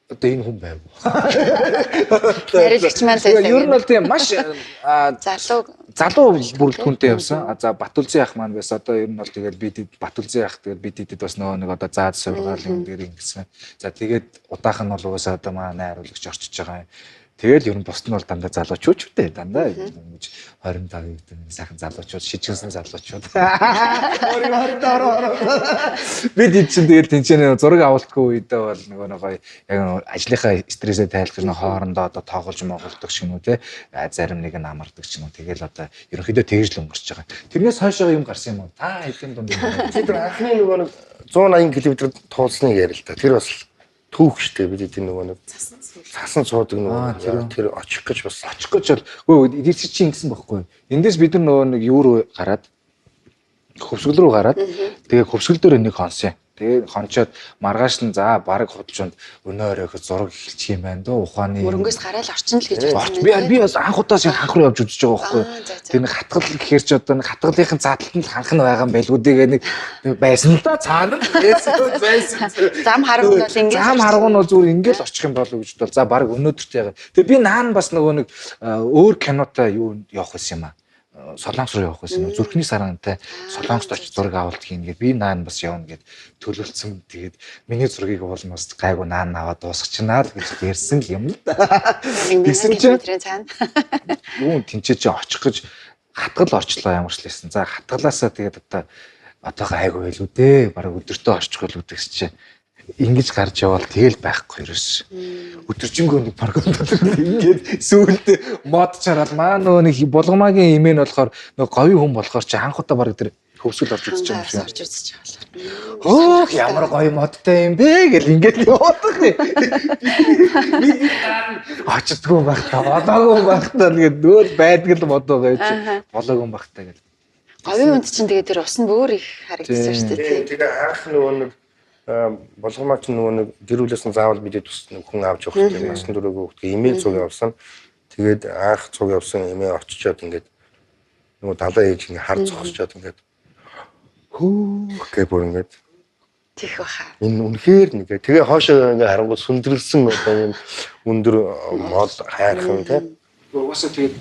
одоо энэ хүн байв. Ярилагч маань л байсан. Ер нь бол тийм маш залуу залуу бүрэлдэхүүнтэй явсан. За, Батүлзэн ах маань байсан. Одоо ер нь бол тэгэл бид Батүлзэн ах, тэгэл бид хэдэд бас нөгөө нэг одоо заад сургаал юм дээр ингэсэн. За, тэгээд удаах нь бол угаасаа одоо манай найруулагч орчиж байгаа юм. Тэгэл ер нь бусд нь бол дандаа залуучууд ч үү, дандаа ингэж 25 гэдэг нэг сайхан залуучууд, шижигсэн залуучууд. 20 22. Бид ид чинь тэгэл тэнцэнэ зураг авалтгүй үедээ бол нөгөө нэг гоё яг ажлынхаа стрессээ тайлах гэж нэг хоорондоо одоо тоглож моголдог ч юм уу те, зарим нэг нь амардаг ч юм уу, тэгэл одоо ерөнхийдөө тэгж л өнгөрч байгаа. Тэрнээс хойшоо юм гарсан юм уу? Та хэдийн дунд юм. Тэр анхны нөгөө нэг 180 км туулсныг ярил л та. Тэр бас түүх штэ, бид эдийн нөгөө нэг цасан суудаг нөгөө тэр очих гэж бас очих гэж бол үгүй, тэр чинь ингэсэн бохгүй. Эндээс бид нар нөгөө нэг юу руу гараад, хөвсгөл рүү гараад, тэгээ хөвсгөл дээр нэг хонсон. Тэгээ хончоод маргааш нь за баг худалчунд өнөө орой ихэд зураг эхэлчих юм байна дөө ухааны мөрөнгөөс гараал орчин л гэж бодсон. Би бас анх удаа шиг ханх руу явж үзэж байгаа байхгүй. Тэр нэг хатгал гэхэр чи одоо нэг хатгалынхын задлалт нь л ханх нь байгаа юм байлгүй дээ нэг байсан л да цаана байсан. Зам харгуун бол ингэж зам харгуун бол зүгээр ингэж очих юм болов гэж бол за баг өнөөдөрт яагаад. Тэгээ би наан бас нөгөө нэг өөр кинотой юу явах байсан юм аа. Солонгос руу явах байсан. Зүрхний сарантай Солонгост очиж зураг авалт хийнэ гэд би наан бас явна гэд төлөвлөсөн. Тэгээд миний зургийг уулмаас гайгүй наан аваад дуусчихнаа л гэж ярьсан л юм л да. Тэгсэн чинь цаана. Юу тэнцээ чи очих гэж хатгал орчлоо ямар ч л байсан. За, хатгалаасаа тэгээд одоо гайгүй байлгүй дээ. Бараг өдөртөө орчих байлгүй гэсэн чи ингэж гарч яваал тэгэл байхгүй ерөөс. Өдөржингөө нэг парконд ингээд сүүлдээ мод чараал маа нөгөө нэг булгамаагийн имэн болохоор нөгөө говийн хүн болохоор чи анх удаа бараг тэр хөвсгөл орж үзэж байгаа юм шиг. Орж үзэж байгаа. Хөөх, ямар гоё модтой юм бэ гэл ингээд яваад байгаа. Би очдгоо байх та, болоогүй байх та тэгээд нөөл байдаг л мод байгаа юм чи. Болоогүй байх та гэл. Говийн үнд чинь тэгээд тэр ус нь бүр их харагдсан шүү дээ. Тэгээ анх нөгөө нэг болгомаа чинь нөгөө нэг гэр бүлээс нь заавал бидэд тус нэг хүн авч явах хэрэгтэй, насан туршаагүй хүүхдээ эмээл цуг явсан. Тэгээд анх цуг явсан эмээ очичоод ингээд нөгөө далаа ээж ингээд хар зогсчоод ингээд хөөх гэ бүр ингээд Тих баха. Энэ үнэхээр нэг тэгээ хоошоо ингээд харангуй сүндрэлсэн одоо юм өндөр мод хайрхан тий. Угаасаа тэгээд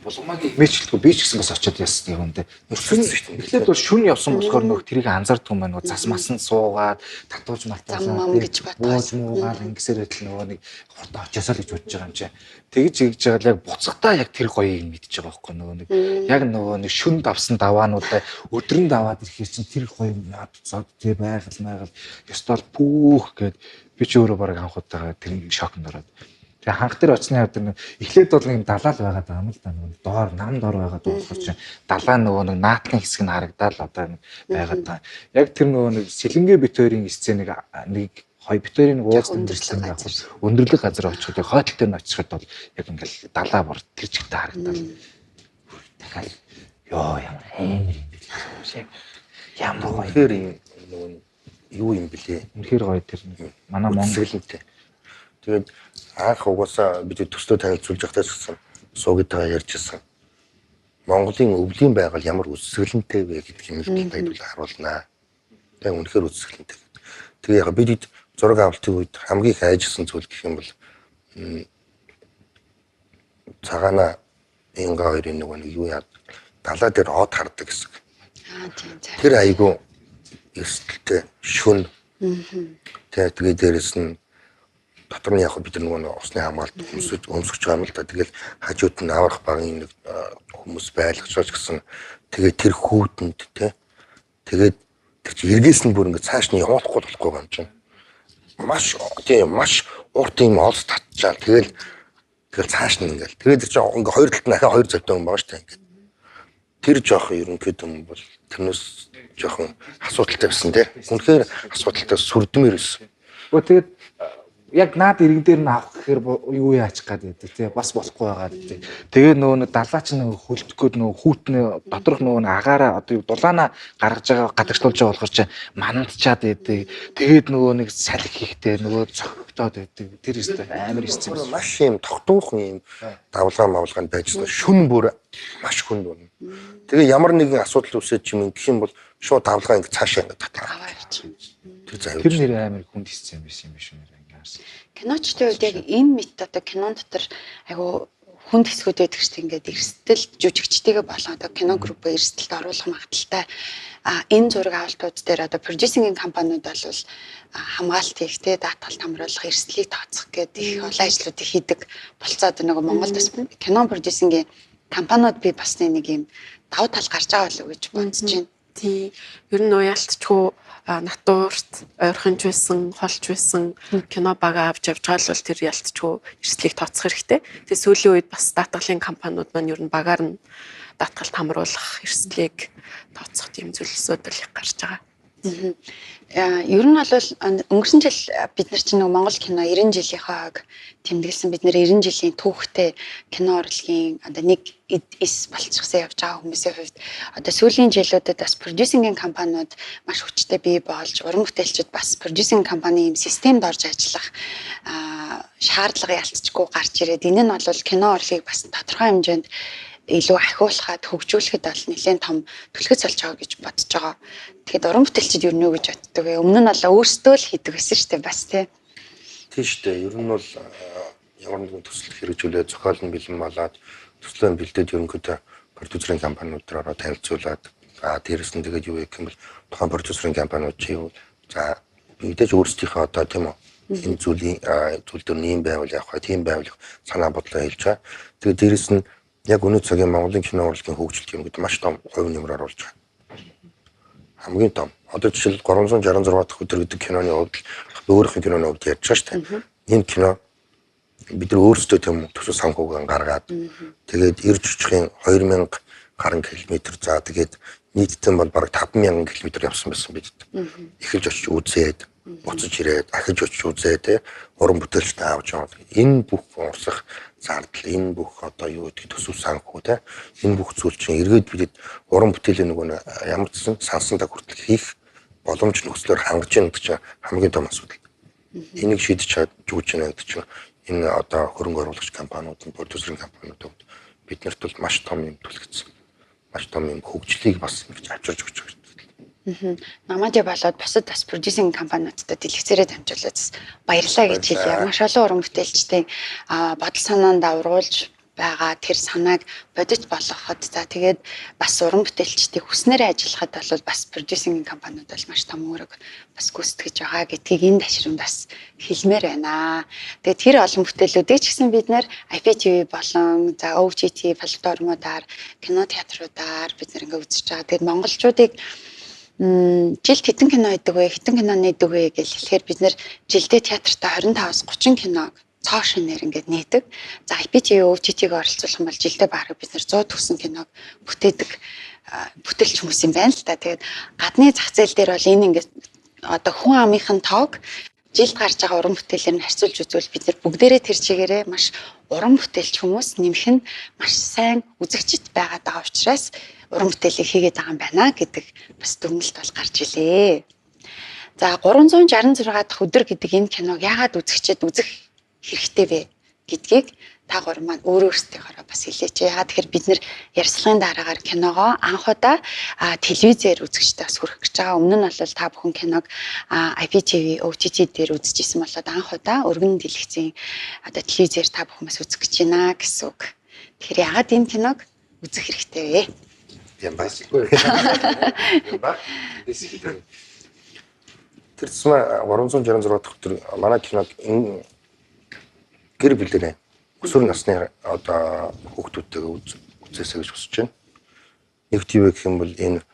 булгамаагийн имээчлэлгүй би ч гэсэн бас очиод яссан юм дээ. Шүн эхлээд бол шүн явсан болохоор нөгөө тэрийг анзаардгүй юм байна. Нөгөө зас масан суугаад татууж мартаалаа. Зам мам гэж бодгоос. Бууж муугаал ингэсээр байтал нөгөө нэг хурдан очиосоо л гэж бодож байгаа юм чи. Тэгж ингэж байгаа л яг буцахтаа яг тэр гоёыг мэдчихэж байгаа байхгүй нөгөө нэг яг нөгөө нэг шүн давсан даваануудаа өдрөн даваад ирэхээр чинь тэр гоё над зод тий байгаль майгал ёстой л пүүх гэд би ч өөрөө бараг анх удаага тэр шоконд ороод. Тэгээ ханх дээр очсны хавьд нэг эхлээд бол нэг юм далаал байгаад байгаа юм л да, нөгөө доор нам доор байгаад болохоор чинь далаа нөгөө нэг наадлын хэсэг нь харагдаал одоо нэг байгаад байгаа. Яг тэр нөгөө нэг сэлэнгэ бит хоёрын сценийг нэг хой бит хоёрын нэг уулз өндөрлөг газар. Өндөрлөг газар очиход яг хойтол дээр нь очиход бол яг ингээл далаа бор тэр чигтээ харагдаал. Дахиад ёо ямар амар юм бэлээ. Ямар гоё. Үнэхээр юм нөгөө юу юм бэлээ. Үнэхээр гоё тэр манай Монгол Монголынтэй. Тэгээд анх угаасаа бид төслөө танилцуулж байхдаа ч гэсэн суугитайгаа ярьж ирсэн. Монголын өвлийн байгаль ямар үзэсгэлэнтэй вэ гэдгийг нэг тайлбар харуулнаа. Тэгээ үнэхээр үзэсгэлэнтэй. Тэгээ яг бид зураг авалтын үед хамгийн их айжсан зүйл гэх юм бол цагаана инга хоёрын нөгөө нэг юу яа далаа дээр од хардаг гэсэн. Аа тийм за. Тэр айгүй эрсдэлтэй шүн. Тэгээ дээрэс нь дотор нь яг бид нар нөгөө усны хамгаалалт өмсөж байгаа юм л да. Тэгэл хажууд нь аврах багын нэг хүмүүс байлгаж гэсэн. Тэгээ тэр хүүтэнд те. Тэгээд тэр чи эргээс нь бүр ингэ цааш нь явуулахгүй болохгүй юм чинь. Маш тийм маш урт юм олс татчаа. Тэгэл цааш нь ингээл. Тэгээд тэр чинь ингээ хоёр талд нь ахаа хоёр завтай юм байгаа шүү дээ ингээд. Тэр жоох ерөнхийдөө бол тэрнээс жоохон асуудалтай байсан те. Үнэхээр асуудалтай сүрдмээр байсан. Гэхдээ тэгээд яг наад иргэн дээр нь авах гэхээр юу яачих гад байдаг тий бас болохгүй байгаа тий. Тэгээ нөгөө нэг далаа ч нөгөө хөлдөх гээд нөгөө хүүтний доторх нөгөө нэг агаараа одоо юу дулаанаа гаргаж байгаа гадагшлуулж байгаа болохоор чи манандчаад байдаг. Тэгээд нөгөө нэг салхи хийхтэй нөгөө цогцогдоод байдаг. Тэр өстой амар хэцүү. Маш юм тогтуухан юм давлгаа мавлгаанд байжсан. Шүн бүр маш хүнд байна. Тэгээ ямар нэгэн асуудал үүсээд ч юм ингэх юм бол шууд давлгаа ингэ цаашаа ингэ татгаа. Аваа явчих. Тэр заяа. Тэр нэр амар хүнд хэцүү юм биш юм биш үү? Киночдын хувьд яг энэ мэт одоо кинон дотор айгу хүнд хэсгүүд байдаг шүү дээ. Ингээд эрсдэл жүжигчтэйгээ болон одоо кино группөө эрсдэлд оруулах магадлалтай. А энэ зураг авалтууд дээр одоо продюсингийн компаниуд бол хамгаалалт хийх те даатгалт хамруулах, эрсдлийг тооцох гэдэг их олон ажлуудыг хийдэг болцоод нөгөө Монголд бас кино продюсингийн компаниуд бий басны нэг юм давуу тал гарч байгаа болов уу гэж бодож байна. Тийм. Ер нь уяалтчгүй натурт ойрхонч байсан, холч байсан кино бага авч явж байгаа л бол тэр ялтчгүй эрсдлийг тооцох хэрэгтэй. Тэгээ сүүлийн үед бас даатгалын компаниуд маань ер нь багаар нь даатгалт хамруулах, эрсдлийг тооцох тийм зүйлсүүд л их гарч байгаа. Ер нь бол өнгөрсөн жил бид нар чинь нэг Монгол кино 90 жилийнхаа хойг тэмдэглэсэн. Бид нэр 90 жилийн түүхтэй кино урлагийн одоо нэг эс болчихсон явж байгаа хүмүүсийн хувьд одоо сүүлийн жилүүдэд бас продюсингийн компаниуд маш хүчтэй бий болж уран бүтээлчид бас продюсинг компани юм системд орж ажиллах шаардлага ялцчгүй гарч ирээд энэ нь бол кино урлагийг бас тодорхой хэмжээнд илүү ахиулахад хөгжүүлэхэд бол нэлээд том түлхэц болж байгаа гэж бодож байгаа. Тэгэхэд уран бүтээлчид юу нэ гэж боддог вэ? Өмнө нь бол өөрсдөө л хийдэг байсан шүү дээ бас тий. Тийм шүү дээ. Ер нь бол ямар нэгэн төсөл хэрэгжүүлээ зохиол нь бэлэн болоод төслөө бэлдээд ерөнхийдөө продюсерийн компаниуд дээр ороо танилцуулаад дээрэс нь тэгээд юу гэх юм бол тухайн продюсерийн компаниуд чи юу за мэдээж өөрсдийнхөө одоо тийм үү энэ зүйлийн зүйл дээр нэм байвал явах, тийм байвал санаа бодлоо хэлж байгаа. Тэгээд дээрэс нь яг өнөө цагийн Монголын кино урлагийн хөгжилт юм гэдэг маш том хувь нэмэр оруулж байгаа. Хамгийн том. Одоо жишээл 366 дахь өдөр гэдэг киноны хувьд өөрийнх нь киноны хувьд ярьж байгаа шүү дээ. Энэ кино бид нар өөрсдөө тийм төсөв санхүүгэн гаргаад тэгээд ирж очихын 2000 гаруй километр за тэгээд нийтдээ бол бараг 5000 километр явсан байсан бид. Эхэлж очиж үзээд буцаж ирээд ахиж очиж үзээ те уран бүтээлчтэй авч яваад энэ бүх урсах зардал энэ бүх одоо юу гэдэг төсөв санхүү те энэ бүх зүйл чинь эргээд бидэд уран бүтээлийн нөгөө ямар ч сан сансандаа хүртэл хийх боломж нөхцлөөр хангаж яах гэдэг чинь хамгийн том асуудал. Энийг шийдэж чадж өгч яах гэдэг чинь энэ одоо хөрөнгө оруулагч компаниуд, продюсерийн компаниуд биднэрт бол маш том юм түлхэц. Маш том юм хөгжлийг бас ингэж авчирч өгч байгаа. Намадя болоод бусад бас продюсинг компаниудад дэлгэцээрээ дамжуулаад баярлалаа гэж хэлье. Маш олон уран бүтээлчдийн бодол санаанд ургуулж байгаа тэр санааг бодит болгоход за тэгээд бас уран бүтээлчдийг хүснээрээ ажиллахад бол бас продюсинг компаниуд бол маш том үүрэг бас гүйцэтгэж байгаа гэдгийг энэ ташрамд бас хэлмээр байна. Тэгээд тэр олон бүтээлүүдийг ч гэсэн бид нэр IPTV болон за OTT платформудаар, кино театруудаар бид нэр ингээ үзэж байгаа. Тэгээд монголчуудыг жилд хэдэн кино идэг вэ? Хэдэн кино нээдэг вэ гэж хэлэхээр бид нэр жилдээ театртаа 25-аас 30 киног цоо шинээр ингээд нээдэг. За IPTV, OTT-г оролцуулах юм бол жилдээ бараг бид нэр 100 төгсөн киног бүтээдэг бүтээлч хүмүүс юм байна л та. Тэгээд гадны зах зээл дээр бол энэ ингээд одоо хүн амынхын тоог жилд гарч байгаа уран бүтээлээр нь харьцуулж үзвэл бид нэр бүгдээрээ тэр чигээрээ маш уран бүтээлч хүмүүс нэмэх нь маш сайн үзэгчд байгаад байгаа учраас уран бүтээлийг хийгээд байгаа юм байна гэдэг бас дүгнэлт бол гарч илээ. За 366 дахь өдөр гэдэг энэ киног яагаад үзэгчид үзэх хэрэгтэй вэ гэдгийг та гурав маань өөрөө өөрсдийнхөөрөө бас хэлээч. Яагаад тэгэхээр бид нэр ярилцлагын дараагаар киногоо анх удаа телевизээр үзэгчтэй бас хүргэх гэж байгаа. Өмнө нь бол та бүхэн киног IPTV, OTT дээр үзэж исэн болоод анх удаа өргөн дэлгэцийн одоо телевизээр та бүхэн бас үзэх гэж байна гэсэн үг. Тэгэхээр яагаад энэ киног үзэх хэрэгтэй вэ? Юм ба. Юм ба. Тэр тусмаа 366 дахь өдөр манай киног энэ гэр бүлэрээ өсвөр насны одоо хүүхдүүдтэйгээ үзээсэй гэж хүсэж байна. Нэг тийм гэх юм бол энэ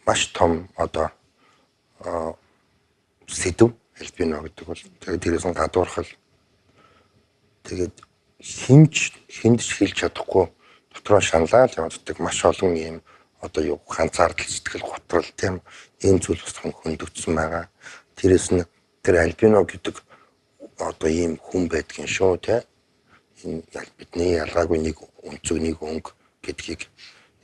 маш том одоо сэдэв альбино гэдэг бол тэгээд тэрээс нь гадуурхал, тэгээд хинж хүнд ч хэлж чадахгүй дотроо шаналаад явдаг маш олон ийм одоо юу ганцаардал, сэтгэл готрол, тийм ийм зүйл бас хөндөгдсөн байгаа. Тэрээс нь тэр альбино гэдэг одоо ийм хүн байдгийн шүү те. Энэ бидний ялгаагүй нэг өнцөг, нэг өнгө гэдгийг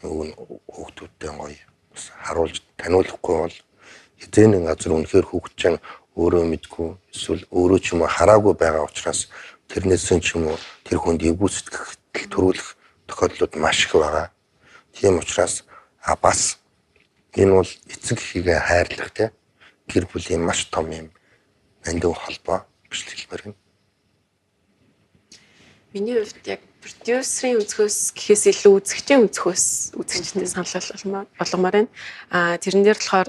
нөгөө хүүхдүүдтэй гоё бас харуулж таниулахгүй бол хэзээ нэг газар үнэхээр хүүхд чинь өөрөө мэдгүй эсвэл өөрөө ч юм уу хараагүй байгаа учраас тэрнээс ч юм уу тэр хүнд эвгүй сэтгэл төрүүлэх тохиолдлууд маш их байгаа. Тийм учраас бас энэ бол эцэг эхийгээ хайрлах те гэр бүлийн маш том юм нандин холбоо гэж хэлмээр байна. Миний хувьд яг продюсерийн өнцгөөс гэхээс илүү үзэгчийн өнцгөөс үзэгчтэй санал болгомоор байна. Тэрэн дээр болохоор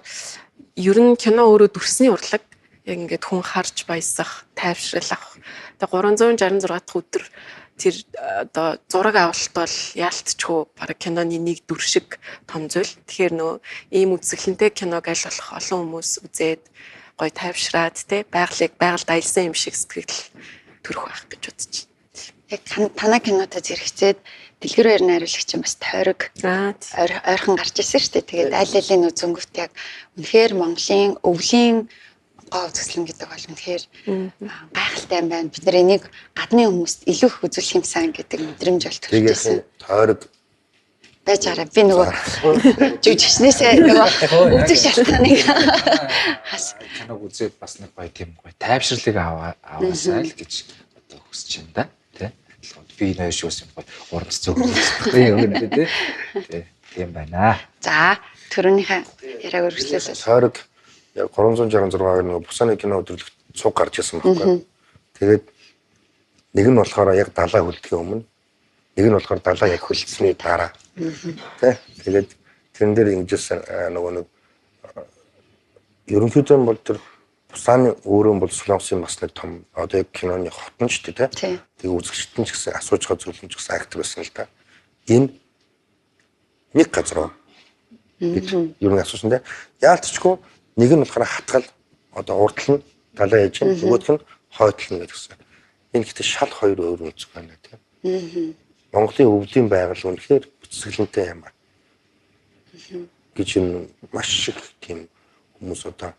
ер нь кино өөрөө дүрсний урлаг, яг ингээд хүн харж баясах, тайвшрал авах. Тэгээ 366 дахь өдөр тэр одоо зураг авалт бол яалтчгүй бараг киноны нэг дүр шиг том зүйл. Тэгэхээр нөө ийм үзэсгэлэнтэй киног аль болох олон хүмүүс үзээд гоё тайвшраад те байгалыг байгальд аялсан юм шиг сэтгэл төрөх байх гэж бодож байна. Яг танай кинотой зэрэгцээд Дэлгэр баяр найруулагч юм бас тойрог ойрхон гарч ирсэн шүү дээ. Тэгээд аль алийн үзэнгүүт яг үнэхээр Монголын өвлийн гоо үзэсгэлэн гэдэг бол үнэхээр гайхалтай юм байна. Бид нар энийг гадны хүмүүст илүү их үзүүлэх юмсан гэдэг мэдрэмж бол төрж ирсэн. Тойрог байж байгаараа би нөгөө жүжигчнээсээ нөгөө үзэх шалтгааныг хас киног үзээд бас нэг гоё тийм гоё тайвширлыг аваасай л гэж одоо хүсэж байна да. Тэ? Би нэ шүүс юм гоё урамц зөвлөхгүй юм тий. Тэ. Тийм байна. За, түрүүнийхээ яриаг үргэлжлүүлээ. Тойрог яг 366-аар нөгөө Бусаны кино өдөрлөгт цуг гарч ирсэн байхгүй. Тэгээд нэг нь болохоор яг далаа хөлдөхийн өмнө, нэг нь болохоор далаа яг хөлдсөний дараа. Тэ. Тэгээд тэрэн дээр ингэжсэн нөгөө нэг ерөнхийдөө бол тэр Бусаны өөрөө бол Солонгосын бас нэг том одоо яг киноны хотон ч тий. Тэгээ үзэгчд нь ч гэсэн асууж байгаа зүйл нь ч гэсэн актив байсан л да. Энэ нэг газар уу гэж ер нь асуусан тий. Яалтчгүй нэг нь болохоор хатгал одоо урдтал нь далаа яж, нөгөөх нь хойдол нь гэсэн. Энэ гэхдээ шал хоёр өөр өнцөг байна тий. Монголын өвлийн байгаль үнэхээр үзэсгэлэнтэй юм аа гэж юм маш их тийм хүмүүс одоо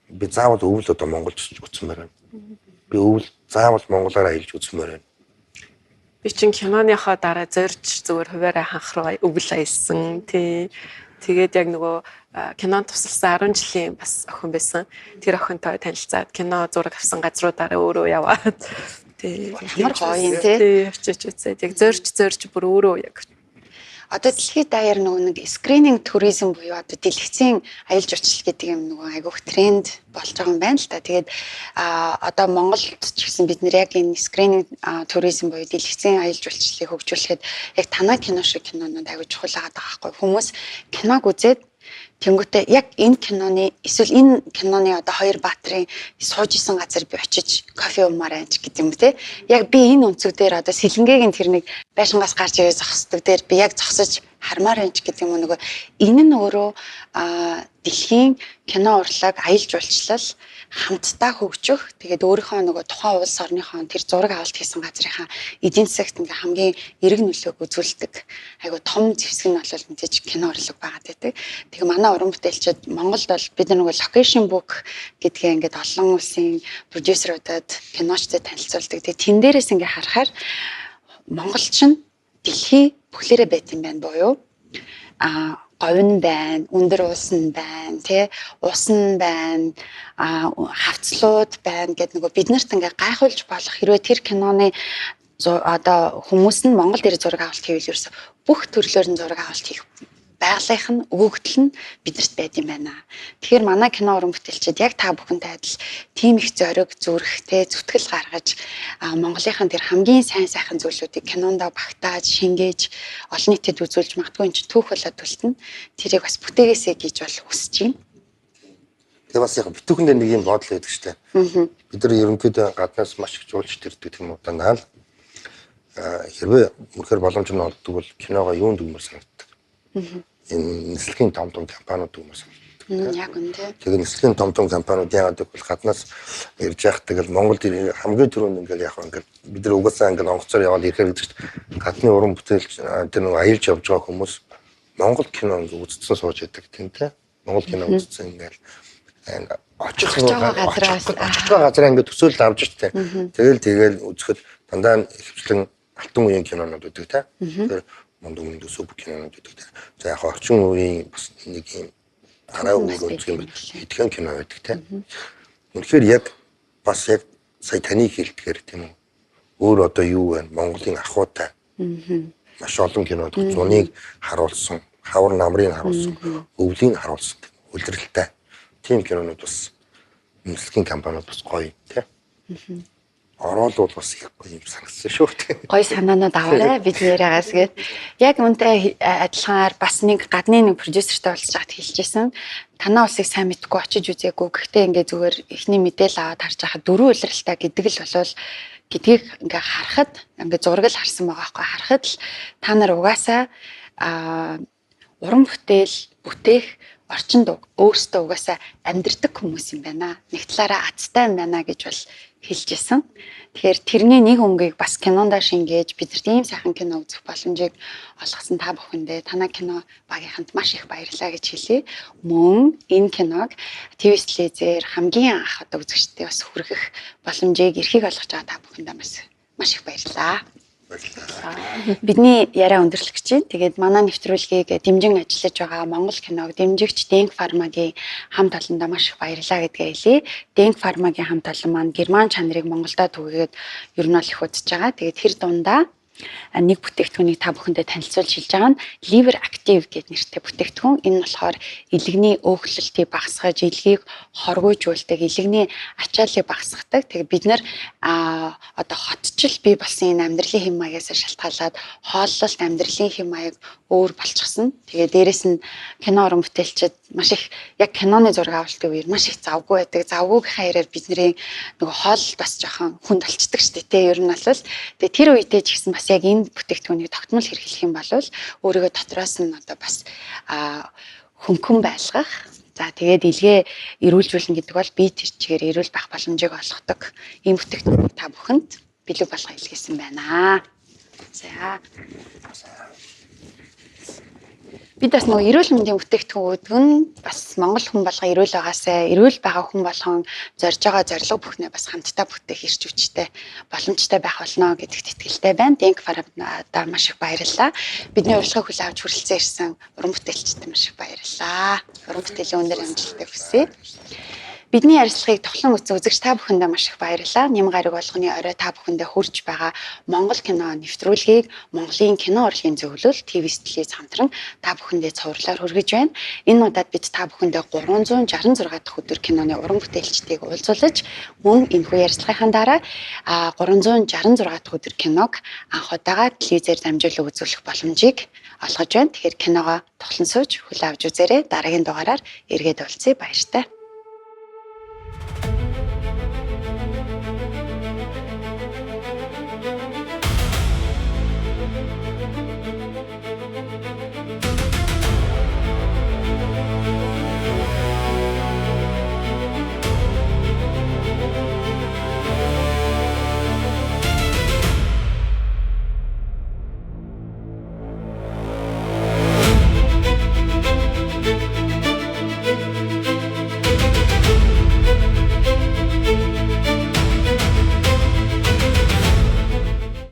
би заавал өвөл одоо Монголд үтсмээр байна. Би өвөл заавал монголоор аялж үзмээр байна. Би чинь киноныхоо дараа зорж зүгээр хуваарай ханх руу өвөл аялсан тий. Тэгээд яг нөгөө кинонд тусалсан 10 жилийн бас охин байсан. Тэр охинтой танилцаад кино зураг авсан газруудаараа өөрөө яваад тий. Ямар гоё юм тий. Тий, очиж үзээд яг зорж бүр өөрөө яг Одоо дэлхийд даяар нөгөө нэг screening tourism буюу одоо дэлгэцийн аялал жуулчлал гэдэг юм нөгөө айгүйх тренд болж байгаа юм байна л да. Тэгээд одоо Монголд ч гэсэн бид нэр яг энэ screening tourism буюу дэлгэцийн аялал жуулчлалыг хөгжүүлэхэд яг танай кино шиг кинонууд айгүй чухал байгаа байхгүй. Хүмүүс киног үзээд тэнгуүтээ яг энэ киноны эсвэл энэ киноны одоо хоёр баатрын сууж исэн газар би очиж кофе уумаар анч гэдэг юм те. Яг би энэ өнцөг дээр одоо сэлэнгээгийн тэр нэг байшингаас гарч ирээ зогсдог дээр би яг зогсож хармаар анч гэдэг юм уу нөгөө энэ нь өөрөө дэлхийн кино урлаг, аялал жуулчлал хамтдаа хөгжих, тэгээд өөрийнхөө нөгөө тухайн улс орныхоо тэр зураг авалт хийсэн газрынхаа эдийн засагт ингээ хамгийн эерэг нөлөөг үзүүлдэг айгу том зэвсэг нь бол мэдээж кино урлаг байгаа гэдэг. Тэгээ манай уран бүтээлчид Монголд бол бид нөгөө location book гэдгээ ингээд олон улсын продюсеруудад, киночдод танилцуулдаг. Тэгээ тэн дээрээс ингээ харахаар Монгол чинь дэлхий бүхлээрээ байт юм байна буюу говь нь байна, өндөр уулс нь байна, тий, ус нь байна, хавцлууд байна гэд нөгөө бид нарт ингээ гайхуулж болох хэрвээ тэр киноны одоо хүмүүс нь Монгол дээр зураг авалт хийвэл ерөөсө бүх төрлөөр нь зураг авалт хийх байгалийнх нь өгөгдөл нь биднэрт байд юм байна. Тэгэхээр манай кино уран бүтээлчид яг та бүхэнтэй адил тийм их зориг, зүрхтэй, зүтгэл гаргаж Монголынхаа тэр хамгийн сайн сайхан зүйлүүдийг кинондоо багтааж, шингээж, олон нийтэд үзүүлж магадгүй энэ чинь түүх болоод үлдэнэ. Тэрийг бас бүтээгээсэй гэж бол хүсэж байна. Тэгээ бас яг битүүхэн дээр нэг юм бодол байдаг шүү дээ. Бид нар ерөнхийдөө гаднаас маш их жуулчд ирдэг тийм үү дандаа л хэрвээ үнэхээр боломж нь олддог бол киногоо юунд өгмөр санагддаг. Энэ нислэгийн том том компаниуд өгмөр санагддаг. Яг үнэ тий. Тэгээ нислэгийн том том компаниуд яагаад гэвэл гаднаас ирж яхад тэгэл Монголд хамгийн түрүүнд ингээл яг ингээл бид нар угаасаа ингээл онгоцоор яваад ирэхээр гэдэг чинь гадны уран бүтээлч тэр нэг аялж явж байгаа хүмүүс Монгол кино ингээ үзсэн сууж яадаг тийм тий. Монгол кино үзсэн ингээл очих байгаа газараа ингээ төсөөлөл авч штэ. Тэгэл үзэхэд дандаа ихэвчлэн алтан үеийн кинонууд үүдэг тий. Тэр мундаг мундаг сүп кинонууд үүдэг тий. За яг орчин үеийн бас нэг юм дараа үеийн үзэх юм итгэн кино байдаг тий. Үнэхээр яг бас яг сая таны хэлдгээр тийм үү. Өөр одоо юу вэ? Монголын ахуйтай. Маш олон кинод зуныг харуулсан, хавар намрыг харуулсан, өвлийг харуулсан, үлрэлтэй. Тийм кинонууд бас нислэгийн компаниуд бас гоё тий. Ороод бол бас их гоё юм санагдсан шүү тий. Гоё санаанууд аваарай бидний яриагаас гээд. Яг үнтэй адилханаар бас нэг гадны нэг продюсертэй уулзж байхад хэлжсэн. Танаа улсыг сайн мэдгүй очиж үзээгүй. Гэхдээ ингээ зүгээр эхний мэдээлэл аваад харж байхад дөрвөн улиралтай гэдэг л болвол гэдгийг ингээ харахад ингээ зураг л харсан байгаа байхгүй. Харахад л та нар угаасаа уран бүтээл бүтээх орчинд өөрсдөө угаасаа амьдрдаг хүмүүс юм байна. Нэг талаараа азтай юм байна гэж бол хэлж исэн. Тэгэхээр тэрний нэг өнгийг бас кинондоо шингээж бидэрт ийм сайхан кино үзэх боломжийг олгосон та бүхэндээ танай кино багийнханд маш их баярлалаа гэж хэлье. Мөн энэ киног ТV телевизээр хамгийн анх одоо үзэгчдэд бас хүргэх боломжийг эрхийг олгож байгаа та бүхэндээ маш их баярлалаа. Бидний яриа өндөрлөх гэж байна. Тэгээд манай нэвтрүүлгийг дэмжин ажиллаж байгаа Монгол киног дэмжигч Денг Фармагийн хамт олондоо маш их баярлалаа гэдгээ хэлье. Денг Фармагийн хамт олон маань герман чанарыг Монголдо түгээгээд ер нь бол их удаж байгаа. Тэгээд тэр дундаа нэг бүтээгдэхүүнийг та бүхэндээ танилцуулж хэлж байгаа нь Liver Active гэдэг нэртэй бүтээгдэхүүн. Энэ нь болохоор илэгний өөхлөлтийг багасгаж, илгийг хоргуйжуулдаг, илэгний ачааллыг багасгадаг. Тэгээд бид нар одоо хотчил бий болсон энэ амьдралын хэм маягаас шалтгаалаад хооллолт амьдралын хэм маяг өөр болчихсон. Тэгээд дээрэс нь кино уран бүтээлчид маш их яг киноны зураг авалтын үеэр маш их завгүй байдаг. Завгүйгийнхаа яриаар бидний нөгөө хооллолт бас жоохон хүнд болчдөг шүү дээ. Тэ ер нь бол тэгээд тэр үедээ ч гэсэн бас яг энэ бүтээгдэхүүнийг тогтмол хэрэглэх юм бол өөрийгөө дотроос нь одоо бас хөнгөн байлгах. За тэгээд илгээ эрүүлжүүлнэ гэдэг бол бие тэр чигээр эрүүл байх боломжийг олгодог. Ийм бүтээгдэхүүнийг та бүхэнд бэлэг болгон илгээсэн байна. За. Бид бас нөгөө эрүүл мэндийн бүтээгдэхүүн гэдэг нь бас монгол хүн болгон эрүүл байгаасай, эрүүл байгаа хүн болгон зорж байгаа зорилго бүхнээ бас хамтдаа бүтээх эрч хүчтэй боломжтой байх болно гэдэгт итгэлтэй байна. Денг Фармадаа маш их баярлалаа. Бидний урилгыг хүлээн авч хүрэлцэн ирсэн уран бүтээлчдэд маш их баярлалаа. Уран бүтээлийн өндөр амжилтыг хүсье. Бидний ярилцлагыг тохлон үзсэн үзэгч та бүхэндээ маш их баярлалаа. Нэм гариг болгоны орой та бүхэндээ хүрч байгаа Монгол кино нэвтрүүлгийг Монголын кино урлагийн зөвлөл ТV телевиз хамтран та бүхэндээ цувралаар хүргэж байна. Энэ удаад бид та бүхэндээ 366 дахь өдөр киноны уран бүтээлчдийг уулзуулж мөн энэхүү ярилцлагынхаа дараа 366 дахь өдөр киног анх удаага телевизээр дамжуулан үзүүлэх боломжийг олгож байна. Тэгэхээр киногоо тохлон сууж хүлээн авч үзээрэй. Дараагийн дугаараар эргээд уулзъя. Баяртай.